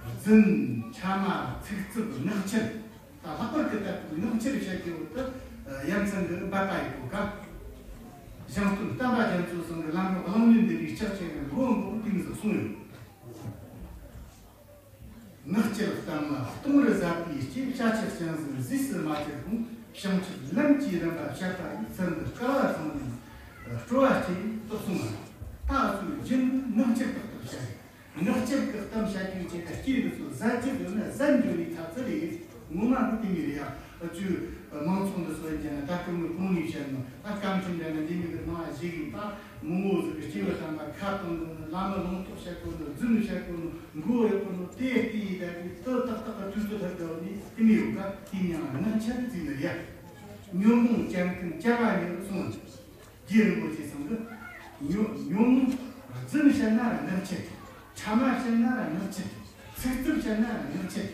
རྫུན། ཕྱ་མ། ཚིག་རྩུབ། ངག་འཁྱལ། ད་ལྷག་པར་གྱི་ད་ངག་འཁྱལ་བཤད་རྒྱུ་བོ་དེ་ཡ་མཚན་གྱི་འབད་པ་ཡི་གོ་སྐབས། ཞང་སྟོན་བསྟན་པ་རྒྱ་མཚོ་ཚང་གི་ལམ་རིམ་གླེང་མོལ་འདི་རིགས་ལྕགས་ཅན་གྱི་མགོ་མགོ་ཏིང་ཟིག་གསུངས་ཡོད། ངག་འཁྱལ་གཏམ་ལ་གཏོང་རེ་ཟ་བའི་སྐྱེ། བྱ་ཁྱི་སྤྱང་ཟིག་རྫིས་སུ་མ་གྱུར་གོང་། བྱང་ཆུབ་ལམ་གྱི་རིམ་པ་བཤད་པ་ཡི། ཚུལ་འདི་སྐལ་བ་བཟང་ནས་སྤྲོ་བ་སྐྱེ་བའི་སྟོབས་གསུངས་པ། ད་ཚོའི་རྒྱུན་དུ་ངག་འཁྱལ་ཏག་ཏག་བཤད་རེད། ངག་འཁྱལ་གྱི་གཏམ་བཤད་རྒྱུའི་ཆེད་དུ་སྐྱེས་འདི་ཚོ་ཟ་རྒྱུ་ཡོད་ན་ཟ་འགྱོ་ནི་ཐ་ཚིག་རེད། ངོ་མ་ནི་དེ་མི་རེད་ཡ། ཨ་ཅུ་མང་ཚོགས་འདི་ཚོ་ཡིན་ཀྱང་ད་སྐུ་ངོ་གོང་ནས་བཤད་ནོ། ད་སྐར་འཕྲིན་འདྲ་ན་འདི་མི་གི་ནང་ཞིག་ཡིན་པ། མང་བོ་ཟིག་གི་སྐྱེས་བུ་དམ་པ་ཁ་གཏོང་དགོས་ནོ། བླ་མ་ལུང་རྟོགས་བཤད་དགོས་ནོ། རྫུན་བཤད་དགོས་ནོ། མགོ་གཡོག་དགོས་ནོ། དེ་ལྟ་ཡི་ད་གི་དེ་ཏག་ཏག་གི་དུས་ཚོད་ལྷག་དགོས་ནི་དེ་མི་ཡོད་ཀ། དེ་མྱང་ངག་འཁྱལ་ཟེར་ནི་རེད་ཡ། ཉོན་མོངས་ཅན་ཀུན་བསྐྱར་བ་ཉིད་གསུངས། རྗེ་རིན་པོ་ཆེ་ཚང་གི་ཉོན་ཉོན་མོངས། རྫུན་བཤད་ན་ར་ངག་འཁྱལ། ཕྲ་མ་བཤད་ན་ར་ངག་འཁྱལ། ཚིག་རྩུབ་བཤད་ན་ར་ངག་འཁྱལ།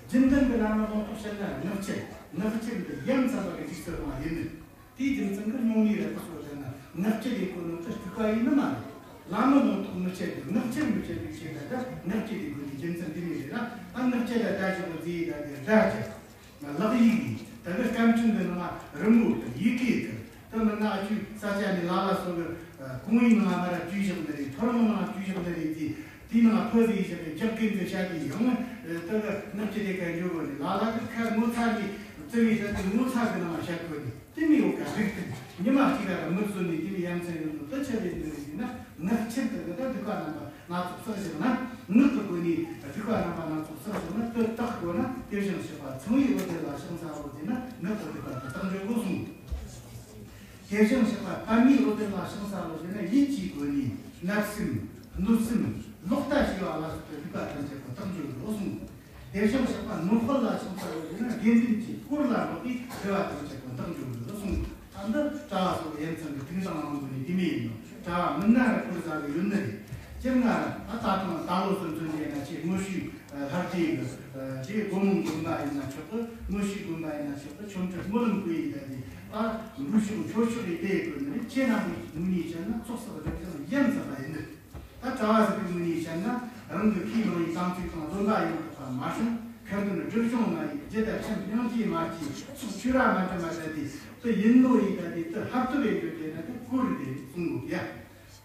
རྒྱུན་ལྡན་གྱི་བླ་མ་ལུང་རྟོགས་བཤད་ན་ར་ངག་འཁྱལ། ངག་འཁྱལ་འདི་ཡ་མཚན་པ་གི་འཇིགས་སུ་རུང་བ་ཡིན་ནི། དེའི་རྒྱུ་མཚན་གྱིས་སྨྱུང་གནས་ར་དེ་ཚོ་བཤད་ན་ངག་འཁྱལ་ཡིན་དགོས་ནོ་དེ་སྡིག་པ་ཡིན་ནི་མ་རེད། བླ་མ་ལུང་རྟོགས་མི་བྱེད་དེ། ངག་འཁྱལ་མི་བྱེད་པའི་ཆེད་ལ་ད་ངག་འཁྱལ་ཡིན་དགོས་ནི་རྒྱུ་མཚན་དེ་མི་རེད་ལ། ཨ་ངག་འཁྱལ་ལ་ད་ཞིག་གི་རྫི་ཡི་ད་དེ་སྒྲ་ཅིག་ལག་ཡིག་ཡིན། ད་གི་སྐར་འཕྲིན་གི་ནང་རི་མོ་དང་ཡི་གེ་དང་། དེ་མིན་ན་ཨ་ཆུ་ས་ཆ་ནས་ལ་ལ་སོགས་གི་གོང་ཡིག་ནང་མ་ར་བྲིས་བཞག་འདི་རེད། ཐོར་མོ་ནང་བྲིས་བཞག་འདི་རེད། དེ་དེའི་ནང་ཕུ་ཟིག་བཞག་གི་རྒྱག་གིན་དུ་བཤད་དེ་ཡང་། ད་གི་ནག་ཅི་དེ་ག་འཇོག་གོ་ནི་ལ་ལ་གི་ཁ་ངོ་ཚ་གི་བརྩི་བའི་བཤད་དེ་ངོ་ཚ་གི་ནང་བཤད་གོ་ནི་དེ་མི་ཡོད་ཀ་རིགས་དེ། ཉི་མ་གཅིག་ལ་མི་བཟོ་ནི་དེ་མི་ཡ་མཚན་ཡོད་ནོ་དེ་ཆ་ལས་འདི་རེད་ན། ངག་འཁྱལ་དེ་གི་ད་སྡིག་པ་རྣམ་པ་སྣ་ཚོགས་བསགས་བཞག་ན། ངག་གི་སྒོ་ནས་སྡིག་པ་རྣམ་པ་སྣ་ཚོགས་བསགས་བཞག་ན། དེ་དག་དགོས་ན་དེ་བཞིན་གཤེགས་པ་ཚངས་པའི་འོད་ཟེར་ལ་ཕྱག་འཚལ་ལོ་ཟེར་ན། ངག་གི་སྡིག་པ་དེ་དག་འཇོམས་དགོས་གསུངས། དེ་བཞིན་གཤེགས་པ་པདྨའི་འོད་ཟེར་ལ་ཕྱག་འཚལ་ལོ་ཟེར་ན། ཡིད་ཀྱི་སྒོ་ནས་བརྣབ་སེམས་གནོད་སེམས་ལོག་ལྟ་བྱས་པ་ལ་སོགས་པའི་སྡིག་པ་ཐམས་ཅད་དག་འཇོམས་དགོས་གསུངས། དེ་བཞིན་གཤེགས་པ་ནོར་དཔལ་ལ་ཕྱག་འཚལ་ལོ་ཟེར་ན། དགེ་འདུན་གྱི་དཀོར་ལ་འགོད་པའི་བདེ་བ་ཐམས་ཅད་དག་འཇོམས་དགོས་གསུངས། ད་འདི་གྲྭ་བ་སོགས་ཡ་མཚན་གྱི་ཐུགས་བཟང་ལ་འགོད་ནས་དེ་མི་ཡིན་ནོ། གྲྭ་བ་མིན་ན་ར་དཀོར་ཟ་གི་ཡོད་ནི་རེད། སྤྱིར་ན་ར་ད་ད་དུང་ད་ལོ་སོ་སོ་འདི་ན་ཆེ་དངོས་ཤུགས་ལྷར་བཅས་ཀྱི་ཆེ་སྒོ་མོ་དགོན་པ་ཡིན་ན་ཆོག་གི། དངོས་ཤུགས་དགོན་པ་ཡིན་ན་ཆོག་གི། ཆོ་འཕྲུལ་སྨོན་ལམ་སྐུ་ཡི་ད་དེ་ད་འབུལ་ཤོག་མཆོད་ཤོག་ཡི་དེ་ཡི་དགོས་ནི་རེད། ཁྱེད་རྣམ་པའི་ངོས་ནས་བཤད་ན་ཚོགས་བསགས་སྒྲིབ་སྦྱང་ཡ་མཚན་པ་ཡིན་ནི། ད་གྲྭ་བ་ཟིག་གི་ངོས་ནས་བཤད་ན། རང་གི་ཁས་བླངས་ཡི་དམ་ཚིག་དང་སྡོམ་པ་ཡང་དག་པ་མ་བསྲུང་། ཁ་འདོན་སྒྲིབ་སྦྱོང་མ་ཡིས་རྒྱུད་དང་ཁྲིམས་སྙིང་རྗེ་མ་བཅས་སོགས་ཆོས་ར་མ་འདྲ་མ་འདྲ་དེ་དེ་ཡིན་ནོ་ཡི་ད་དེ་དེ་ཧབ་ཏུ་བས་འགྱུར་དེ་ན་དེ་དཀོར་དེ་གསུང་དགོས་ཡ།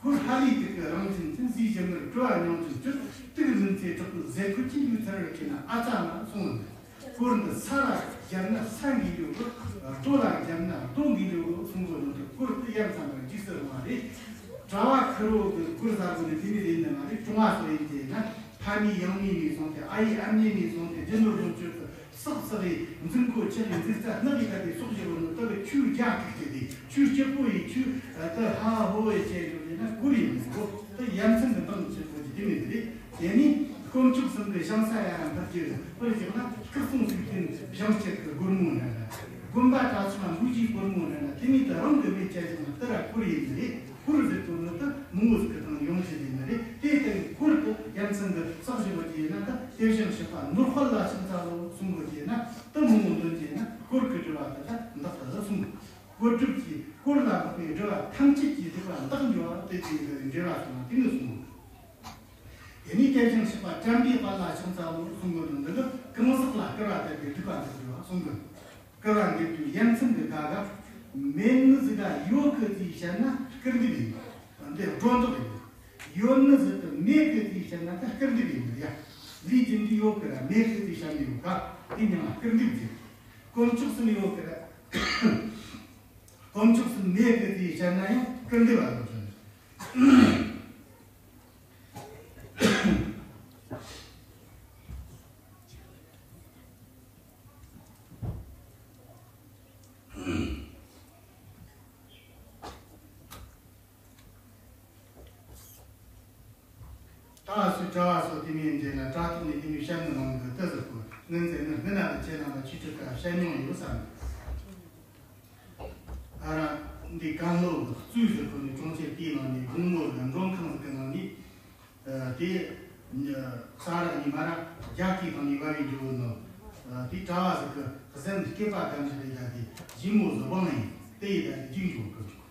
དཀོར་ཧ་ལས་དེ་གི་རང་བཞིན་ཅན། ཟས་ཞིམ་མིར་སྤྲོ་བ་མྱོང་ཅིང་སྤྱོད། དུག་རིན་ཚེ་དྲག་པོའི་ཟས་གོས་ཅན། ཡུལ་ཚར་བར་ཁྱེར་ན་ཨ་ཙ་མ་གསུང་ངོ་། དཀོར་འདི་ས་ལ་བརྒྱབ་ན་ས་འགས་འགྱོ་གི། རྡོ་ལ་བརྒྱབ་ན་རྡོ་འགས་འགྱོ་གི་གསུང་གོ་ནོ་དེ། དཀོར་དེ་ཡ་མཚན་པ་འཇིགས་སུ་རུང་བ་རེད། གྲྭ་བ་ཁེར་རོ་གི་དཀོར་ཟ་དགོས་ནི་དེ་མི་རེད་ནི་མ་རེད། གྲོང་བ་སོགས་ཡིན་ཏེ་ན། ཕ་མེས་ཡང་མེས་ནས་བཟུང་སྟེ། ཨ་ཡེ་ཨ་མྱེས་ནས་བཟུང་སྟེ། རྒྱུ་ནོར་ལོངས་སྤྱོད་དུ་བསགས་བསགས་ཡི་འཛིན་གོ་ཆག་ཡི་འཛིན་རྩ་སྣག་ཡི་ད་དེ་སོགས་བྱེད་པ་ནི། ད་གི་ཆུ་རྒྱ་ཐིག་སྟེ་དེ་ཆུ་སྐྱིད་པོ་ཡི་ཆུ་ད་ཧ་ཧོ་ཡི་བྱས་ཡོད་ན་དཀོར་ཡིན་ནི་གོ། ད་ཡ་མཚན་གི་འདང་བྱེད་དགོས་ཀྱི་དེ་མི་རེད། དེ་ནི། དཀོན་མཆོག་གསུམ་གྱི་ཞིང་ས་ཡ་ར་འཕུར་རྒྱུ་དཔེར་བཞག་ན་སྐུ་གསུང་ཐུགས་རྟེན་བཞེངས་བྱེད་ཀྱི་སྒོར་མོ་འདྲ་འདྲ། དགོན་པ་གྲྭ་ཚང་འབུལ་རྒྱུའི་སྒོར་མོ་འདྲ་འདྲ། དེ་མིན་དུ་རང་གི་མེད་ཅན་ཞིག་ན་དེ་ར་བསྐུར་ཡིན་ནི་རེད། བསྐུར་ཟེར་དོན་ནི་དུ་མང་བོ་ཟིག་གི་སྟེང་ཡོང་རྒྱུ་ཡིན་ནི་རེད། དེ་ལྟ་བུའི་སྐོར་དུ་ཡ་མཚན་གྱི་བསགས་བཞག་པ་དེ་ཡིན་ན། ད་དེ་བཞིན་གཤེགས་པ་ནོར་དཔལ་ལ་ཕྱག་འཚལ་ལོ་གསུང་དགོས་དེ་ཡིན་ན། དུ་མང་བོ་འདོན་རྒྱུ་ཡིན་ན། སྐོར་གྱི་སྒྲུབ་པ་དེ་ད་འདག་ཏུ་གསུངས། སྒོ་སྒྲུབ་ཀྱི་སྐོར་ལ་འཕགས་པའི་སྒྲུབ་པ་ཐམས་ཅད་ཀྱི་སྒྲུབ་པ་འདག་འགྱུར་བ་དེ་དེ་འདྲ་བའི་འགྲེལ་བ་སོང་བ་དེ་ནི་གསུངས། དེ་ནས་དེ་བཞིན་གཤེགས་པ་དྲན་པའི་དཔལ་ལ་ཕྱག་འཚལ་ལོ་གསུང་གི་འདུག་འདི་ནི་གང་ཟག་ལ་བསྐུར་བ་དེ་དེ་སྒྲུབ་པ་འདག་འགྱུར་བ་གསུང་གི། བསྐུར་བ་འདེབས་དུས་ཡ་མཚན་གྱི་དགག་ག་མེད་ནི་ཟིག་ག་ཡོད་གི་ཅེས་བཤད་ན་སྐུར་འདེབས་ཡིན། འདི་སྒྲོ་འདོགས་ཡིན། ཡོད་ནི་ཟིག་གི་མེད་གི་ཅེས་བཤད་ན་ད་སྐུར་འདེབས་ཡིན་ཡ། ལུས་ཀྱི་འདི་ཡོད་གི་ར་མེད་གི་ཅེས་བཤད་ནི་ཡོད་ག་དེ་མྱིང་ལ་སྐུར་འདེབས་ཟེར། དཀོན་མཆོག་གསུམ་ཡོད་གི་ར། དཀོན་མཆོག་གསུམ་མེད་གི་ཅེས་བཤད་ན་ཡང་སྐུར་འདེབས་པ་ལོ་ཟེར། ད་སུས་གྲྭ་བ་སོགས་དེ་མིན་འདྲེ་ན་དྲ་ཐོག་ནས་དེ་མིན་བཤད་ནི་མང་གི་ལྟ་ཟེར་གོ། ངན་ཚེ་ནི་སྨན་ན་ལ་ཁྱེད་རྣམ་པ་ཆུ་ཁྲི་ཁ་བཤད་མྱོང་ཡོད་བསམ། ཨ་ར་འདི་གང་ལོ་གཙོས་ཟེར་གོ་ནི་གྲོང་ཁྱེར་དེའི་ནང་ནས་དགོང་མོ་ལ་མགྲོན་ཁང་ཟིག་གི་ནང་ནས། དེ་ས་ར་ཉི་མ་ར་རྒྱ་སྐད་དང་ནི་བ་བའི་འགྲོ་བོ་ནོ། དེ་གྲྭ་བ་ཟིག་གི་གཟན་སྐེད་པ་གམ་ཞིག་རེད། ད་དེ་ཞི་མོ་ཟི་བང་ཡིན་དེ་ཡི་ད་དེ་འཇིག་འཇུག་གི་འཇུག་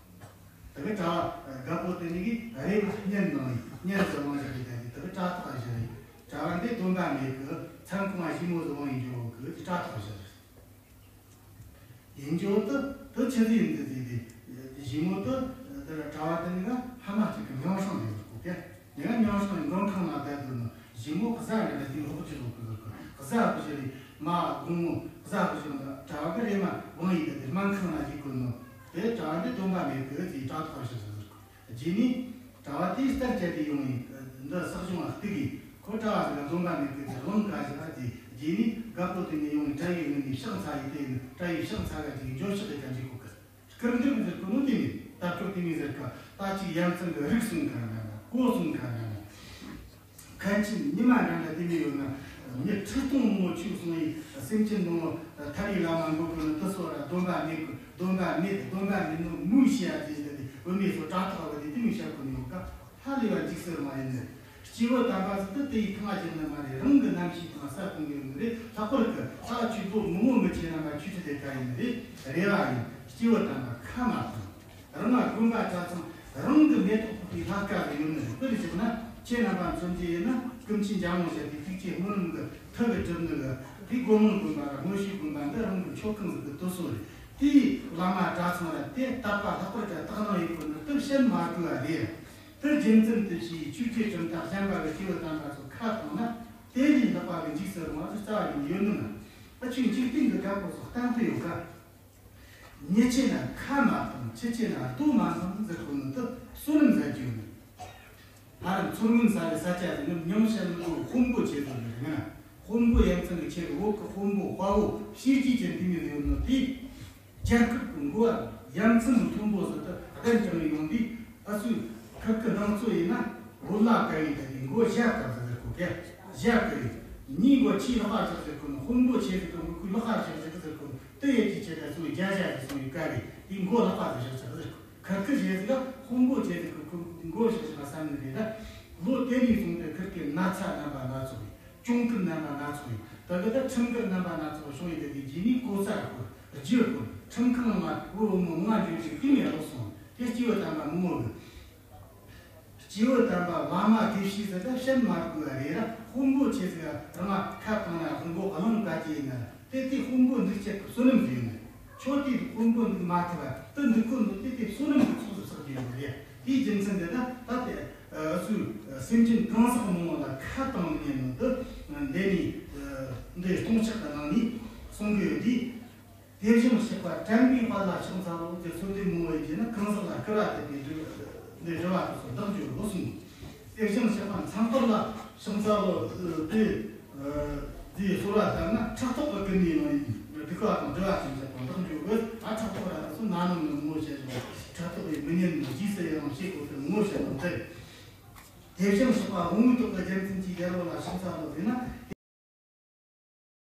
དེ་གི་གྲྭ་བ་རྒད་པོ་དེ་ནི་གི་རེ་བ་གཉན་ནང་ཡིན་གཉན་ཟི་བང་ཞིག་རེད། ད་དེ་དེ་གི་གྲྭ་ཐོག་ཞིག་རེད། གྲྭ་བ་འདི་སྟོན་པ་མེད་གི་མཚན་ཁོང་བ་ཞི་མོ་ཟི་བང་ཡིན་འགྲོ་བོ་གི་དེ་གྲྭ་ཐོག་ཞིག་རེད། ཡིན་རྒྱུ་དུ་དུ་ཆི་ཟིག་ཡིན་དུ་ཟིག་དེ། ཞི་མོ་དུ་དུ་གྲྭ་བ་དུ་ནི་ང་ཕ་མ་གཅིག་གི་མྱོང་སྲང་རེད་ཟེར་གོ་གེ། ནི་ང་མྱོང་སྲང་མགྲོན་ཁང་ལ་བསྡད་དུ་ནི་ཞི་མོ་གཟའ་རེ་ལ་དེ་ལོག་ཅི་ཟོ་གི་ཟེར་གོ། གཟའ་བུ་ཞི་རེ་མ་དགོང་མོ་གཟའ་བུ་ཞི་མ་གྲྭ་བ་གི་རེ་མ་བང་ཡིན་དུ་དེ་སྨན་ཁང་ལ་ཡིག་གོ་ནི་དེ་གྲྭ་བ་འདི་སྟོན་པ་མེད་གི་ཟིག་གྲྭ་ཐོག་ཞིག་ཟེར་གོ། རྗེས་ནས་གྲྭ་བ་དེས་གཏར་བཅད་དེ་ཡོང་ནས་འདི་བསགས་སྦྱོང་ལ་གཏུག་གིས་ཁོ་གྲྭ་བ་ཟིག་ལ་འཛོམས་པ་མེད་གི་ཟེར་རླུང་ག་ཞིག་ཨ་ཙི། རྗེས་ནས་རྒད་པོ་དེ་ནས་ཡོང་ནས་གྲྭ་ཡི་ངོས་ནས་ཕྱག་འཚལ་ཡི་དེ་ཡིན་གྲྭ་ཡི་ཕྱག་འཚལ་ག་ཅིག་འགྱོད་བཤགས་ཡི་ག་འཇིག་གོ་གི། སྐུར་འདེབས་ཟེར་གོ་ནོ་དེ་ནས་ད་སྐུར་དེ་མི་ཟེར་ག་ད་ཅིག་ཡ་མཚན་གི་རིགས་གསུང་ག་ན་ན་གོ་གསུང་ག་ན་ན། ཁ་ཆེ་ཉི་མ་འདྲ་འདྲ་དེ་མི་ཡོད་ན། མི་ཁྲི་སྟོང་མང་པོ་ཆོས་གསུང་ཡི་སེམས་ཅན་མང་པོ་ཐར་ཡི་ལམ་མ་འགོད་གི་ནི་དུ་སོ་ར་སྡོམ་པ་མེད་གི་སྡོམ་པ་མེད་སྡོམ་པ་མེད་ནོ་མུ་ཤི་ཡ་དེ་འདི་དེ་བུད་མེད་སོ་དྲ་ཐོག་གི་དེ་དེ་མི་བཤད་གོ་ནི་ཡོད་ཀ་ཧ་ལས་པ་འཇིགས་སུ་རུང་བ་ཡིན་ནི། སྐྱེས་བུ་དམ་པ་ཟིག་དུ་དེ་ཡི་ཐང་ང་བྱེད་ནི་མ་རེད། རང་གི་རྣམ་ཤེས་དང་ས་གོང་གི་ཡོད་ནི་རེད། ལྷག་པར་གི་ས་ཆུ་བོ་མི་ངོ་མི་ཆེ་རྣམ་པ་ཆུ་ཁྲི་དེ་ཀ་ཡིན་ནི་རེད། རེ་བ་ཡིན་སྐྱེས་བུ་དམ་པ་ཁ་མ་གཏོང་། རང་ལ་དགོན་པ་གྲྭ་ཚང་རང་གི་མེ་ཏོག་ཕོག་པའི་ལྷ་སྐལ་ཡོད་ནི་རེད། དཔེར་བཞག་ན་ཁྱེད་རྣམ་པ་མཚོན་རྒྱུ་ཡིན་ན་ཀུན་མཁྱེན་འཇམ་དབྱངས་ཞབས་ཀྱི་ཐུགས་རྗེ་སྨོན་ལམ་གྱི་མཐུ་གི་གྲུབ་ནི་གི་དེ་སྒོ་མང་དགོན་པ་ར་སྔོན་བྱོན་དགོན་པ་འདི་རང་གི་མཆོད་ཁང་ཟིག་གི་དུ་སོ་རེད། དེའི་བླ་མ་གྲྭ་ཚང་ར་དེ་དད་པ་ལྷག་པར་དུ་དག་སྣང་ཡོད་དགོས་ནི་དེ་བཤད་མ་དགོས་པ་རེད། དེ་རྒྱུ་མཚན་དུ་བྱས་ཆོས་ཀྱི་གྲུབ་མཐའ་གཞན་པ་གི་སྐྱེས་བུ་དམ་པ་ཚོ་ཁ་གཏོང་ན་དེ་ལས་ལྷག་པ་གི་འཇིགས་སུ་རུང་བ་ཟིག་རྩ་བ་ནས་ཡོད་ནི་མ། ད་ཆོས་འཇིག་རྟེན་གི་དགའ་པོ་སོགས་གཏམ་དུ་ཡོད་ག་མྱི་ཆེ་ན་ཁ་མ་གཏོང་། ཆི་ཆེ་ན་རྡོ་མ་འཕངས་ཟེར་གོ་ནི་དེ་བསོད་ནམས་ཟེར་རྒྱུ་ནི། ཧ་ར་མཚོ་སྔོན་ས་གི་ས་ཆ་དེ་ནི་མྱང་བྱ་ནི་དཔོན་པོ་ཆེ་དེ་ནི་ང་དཔོན་པོ་ཡ་མཚན་གི་ཆེ་གི་འོག་གི་དཔོན་པོ་དཔའ་བོ་གཤིན་རྗེ་ཅན་དེ་མོ་ཡོད་ནི་དེ། རྒྱལ་ཁབ་ཀྱི་མགོ་བ་ཡ་མཚན་གི་མཐོན་པོ་ཟེར་དུ་གདན་དྲངས་ཡོང་དུས་ཨ་སུའི་ཁུར་གི་ནང་ཚོ་ཡིན་ན་བོད་ལྭ་ག་ཡི་དེ་དེ་མགོ་བཞག་ག་ཟེར་གོ་ག་བཞག་གི་རེད། མྱིའི་མགོ་ཆེ་ལྷག་པ་ཆགས་ཟེར་གོ་ནི་དཔོན་པོ་ཆེ་ཟེར་གི་མགོ་ཁུ་ལྷག་པ་ཆགས་ཟེར་གི་ཟེར་གོ་ནི། དེ་ཡས་ཀྱི་ཆེད་དུ་སོང་བའི་རྒྱ་ཞྭ་ཟིག་སོང་བའི་བཀའ་རེད། དེའི་མགོ་ལྷག་པ་ཟིག་བཞག་ཆགས་ཟེར། ཁུར་ཁུར་བྱས་ཟིག་ག་དཔོན་པོ་བྱས་ཟིག་གི་ཁུར་མགོ་བཞག་ཆགས་བསམ་ནི་རེད། ད་ལོ་དེ་ནས་བཟུང་སྟེ་ཁུར་གི་ན་ཚ་རྣམ་པ་སྣ་ཚོགས་ཡིན། གྱོང་གུན་རྣམ་པ་སྣ་ཚོགས་ཡིན། ད་གི་ད་ཁྲིམས་འགལ་རྣམ་པ་སྣ་ཚོགས་བྱུང་ཡོད། དེ་གི་རྗེས་ནས་གོ་ས་བསྐོར་རྒྱུ་བསྐོར་ཁྲིམས་ཁང་ལ་བུ་བུ་མོ་ལྔ་འཇོག་རྒྱུ་དེ་ནས་ལོག་སོང་། དེ་སྐྱེས་བུ་དམ་པ་མང་བོ་གི་སྐྱེས་བུ་དམ་པ་བླ་མ་དགེ་བཤེས་ཟེར་ད་བཤད་མ་དགོས་པ་རེད་ར། དཔོན་པོ་ཆེ་ཟིག་རང་ང་ཁ་བཏང་ན་མགོ་གླང་ཀ་ཅེ་ཡིན་ན་དེ་དེ་དཔོན་པོ་འདུག་ཅེས་ཀྱི་བསོད་ནམས་ཟིག་ཡིན་ནི། ཁྱོད་དེ་དཔོན་པོ་འདུག་མ་ཐུབ་པ་དེ་འདུག་གོ་འདུག་དེ་དེ་བསོད་ནམས་ཀྱི་ཚོགས་སུ་བསགས་རྒྱུ་ཡིན་ནི་རེད། དེའི་རྒྱུ་མཚན་དེ་ད་ད་དེ་སུ་སེམས་ཅན་གང་ཟག་མང་བོ་ལ་ཁ་བཏང་ནི་ཡིན་ནོ་དེ་འདི་ནི་འདི་སྟོང་ཕྲག་གི་ནང་ནས་གསུང་གི་ཡོད་དེ། དེ་བཞིན་གཤེགས་པ་དྲན་པའི་དཔལ་ལ་ཕྱག་འཚལ་ལོ། ཅེས་གསོལ་འདེབས་མང་བོ་ཡིན་གྱི་ན་གང་ཟག་ལ་སྐུར་བ་འདེབས་པའི་སྒྲུབ་འདི་སྒྲུབ་པ་དེ་ཚོ་བདག་འཇུག་ལོ་གསུངས། དེ་བཞིན་གཤེགས་པ་མཚན་དཔལ་ལ་ཕྱག་འཚལ་ལོ། དེ་དེའི་གསོལ་བ་བཏབ་ན་ཕྲག་དོག་གི་ཀུན་ནས་ཡང་སྡིག་པ་དང་སྒྲིབ་པ་ཅན་གྱི་དང་བདག་འཇུག་གི་ཨ་ཕྲག་དོག་ར་དེ་ཚོ་ན་ནིང་ནས་ངོ་ཤེས་ཤིང་ཕྲག་དོག་གི་མི་ཉན་ནོ་རྗེས་སུ་ཡི་རང་བྱེད་དགོས་ཏེ་ངོ་ཤེས་ནོ་འདི། དེ་བཞིན་གཤེགས་པ་དབང་པོའི་ཏོག་གི་རྒྱུ་མཚན་གྱིས་རྒྱལ་པོ་ལ་ཕྱག་འཚལ་ལོ་ཟེར་ན་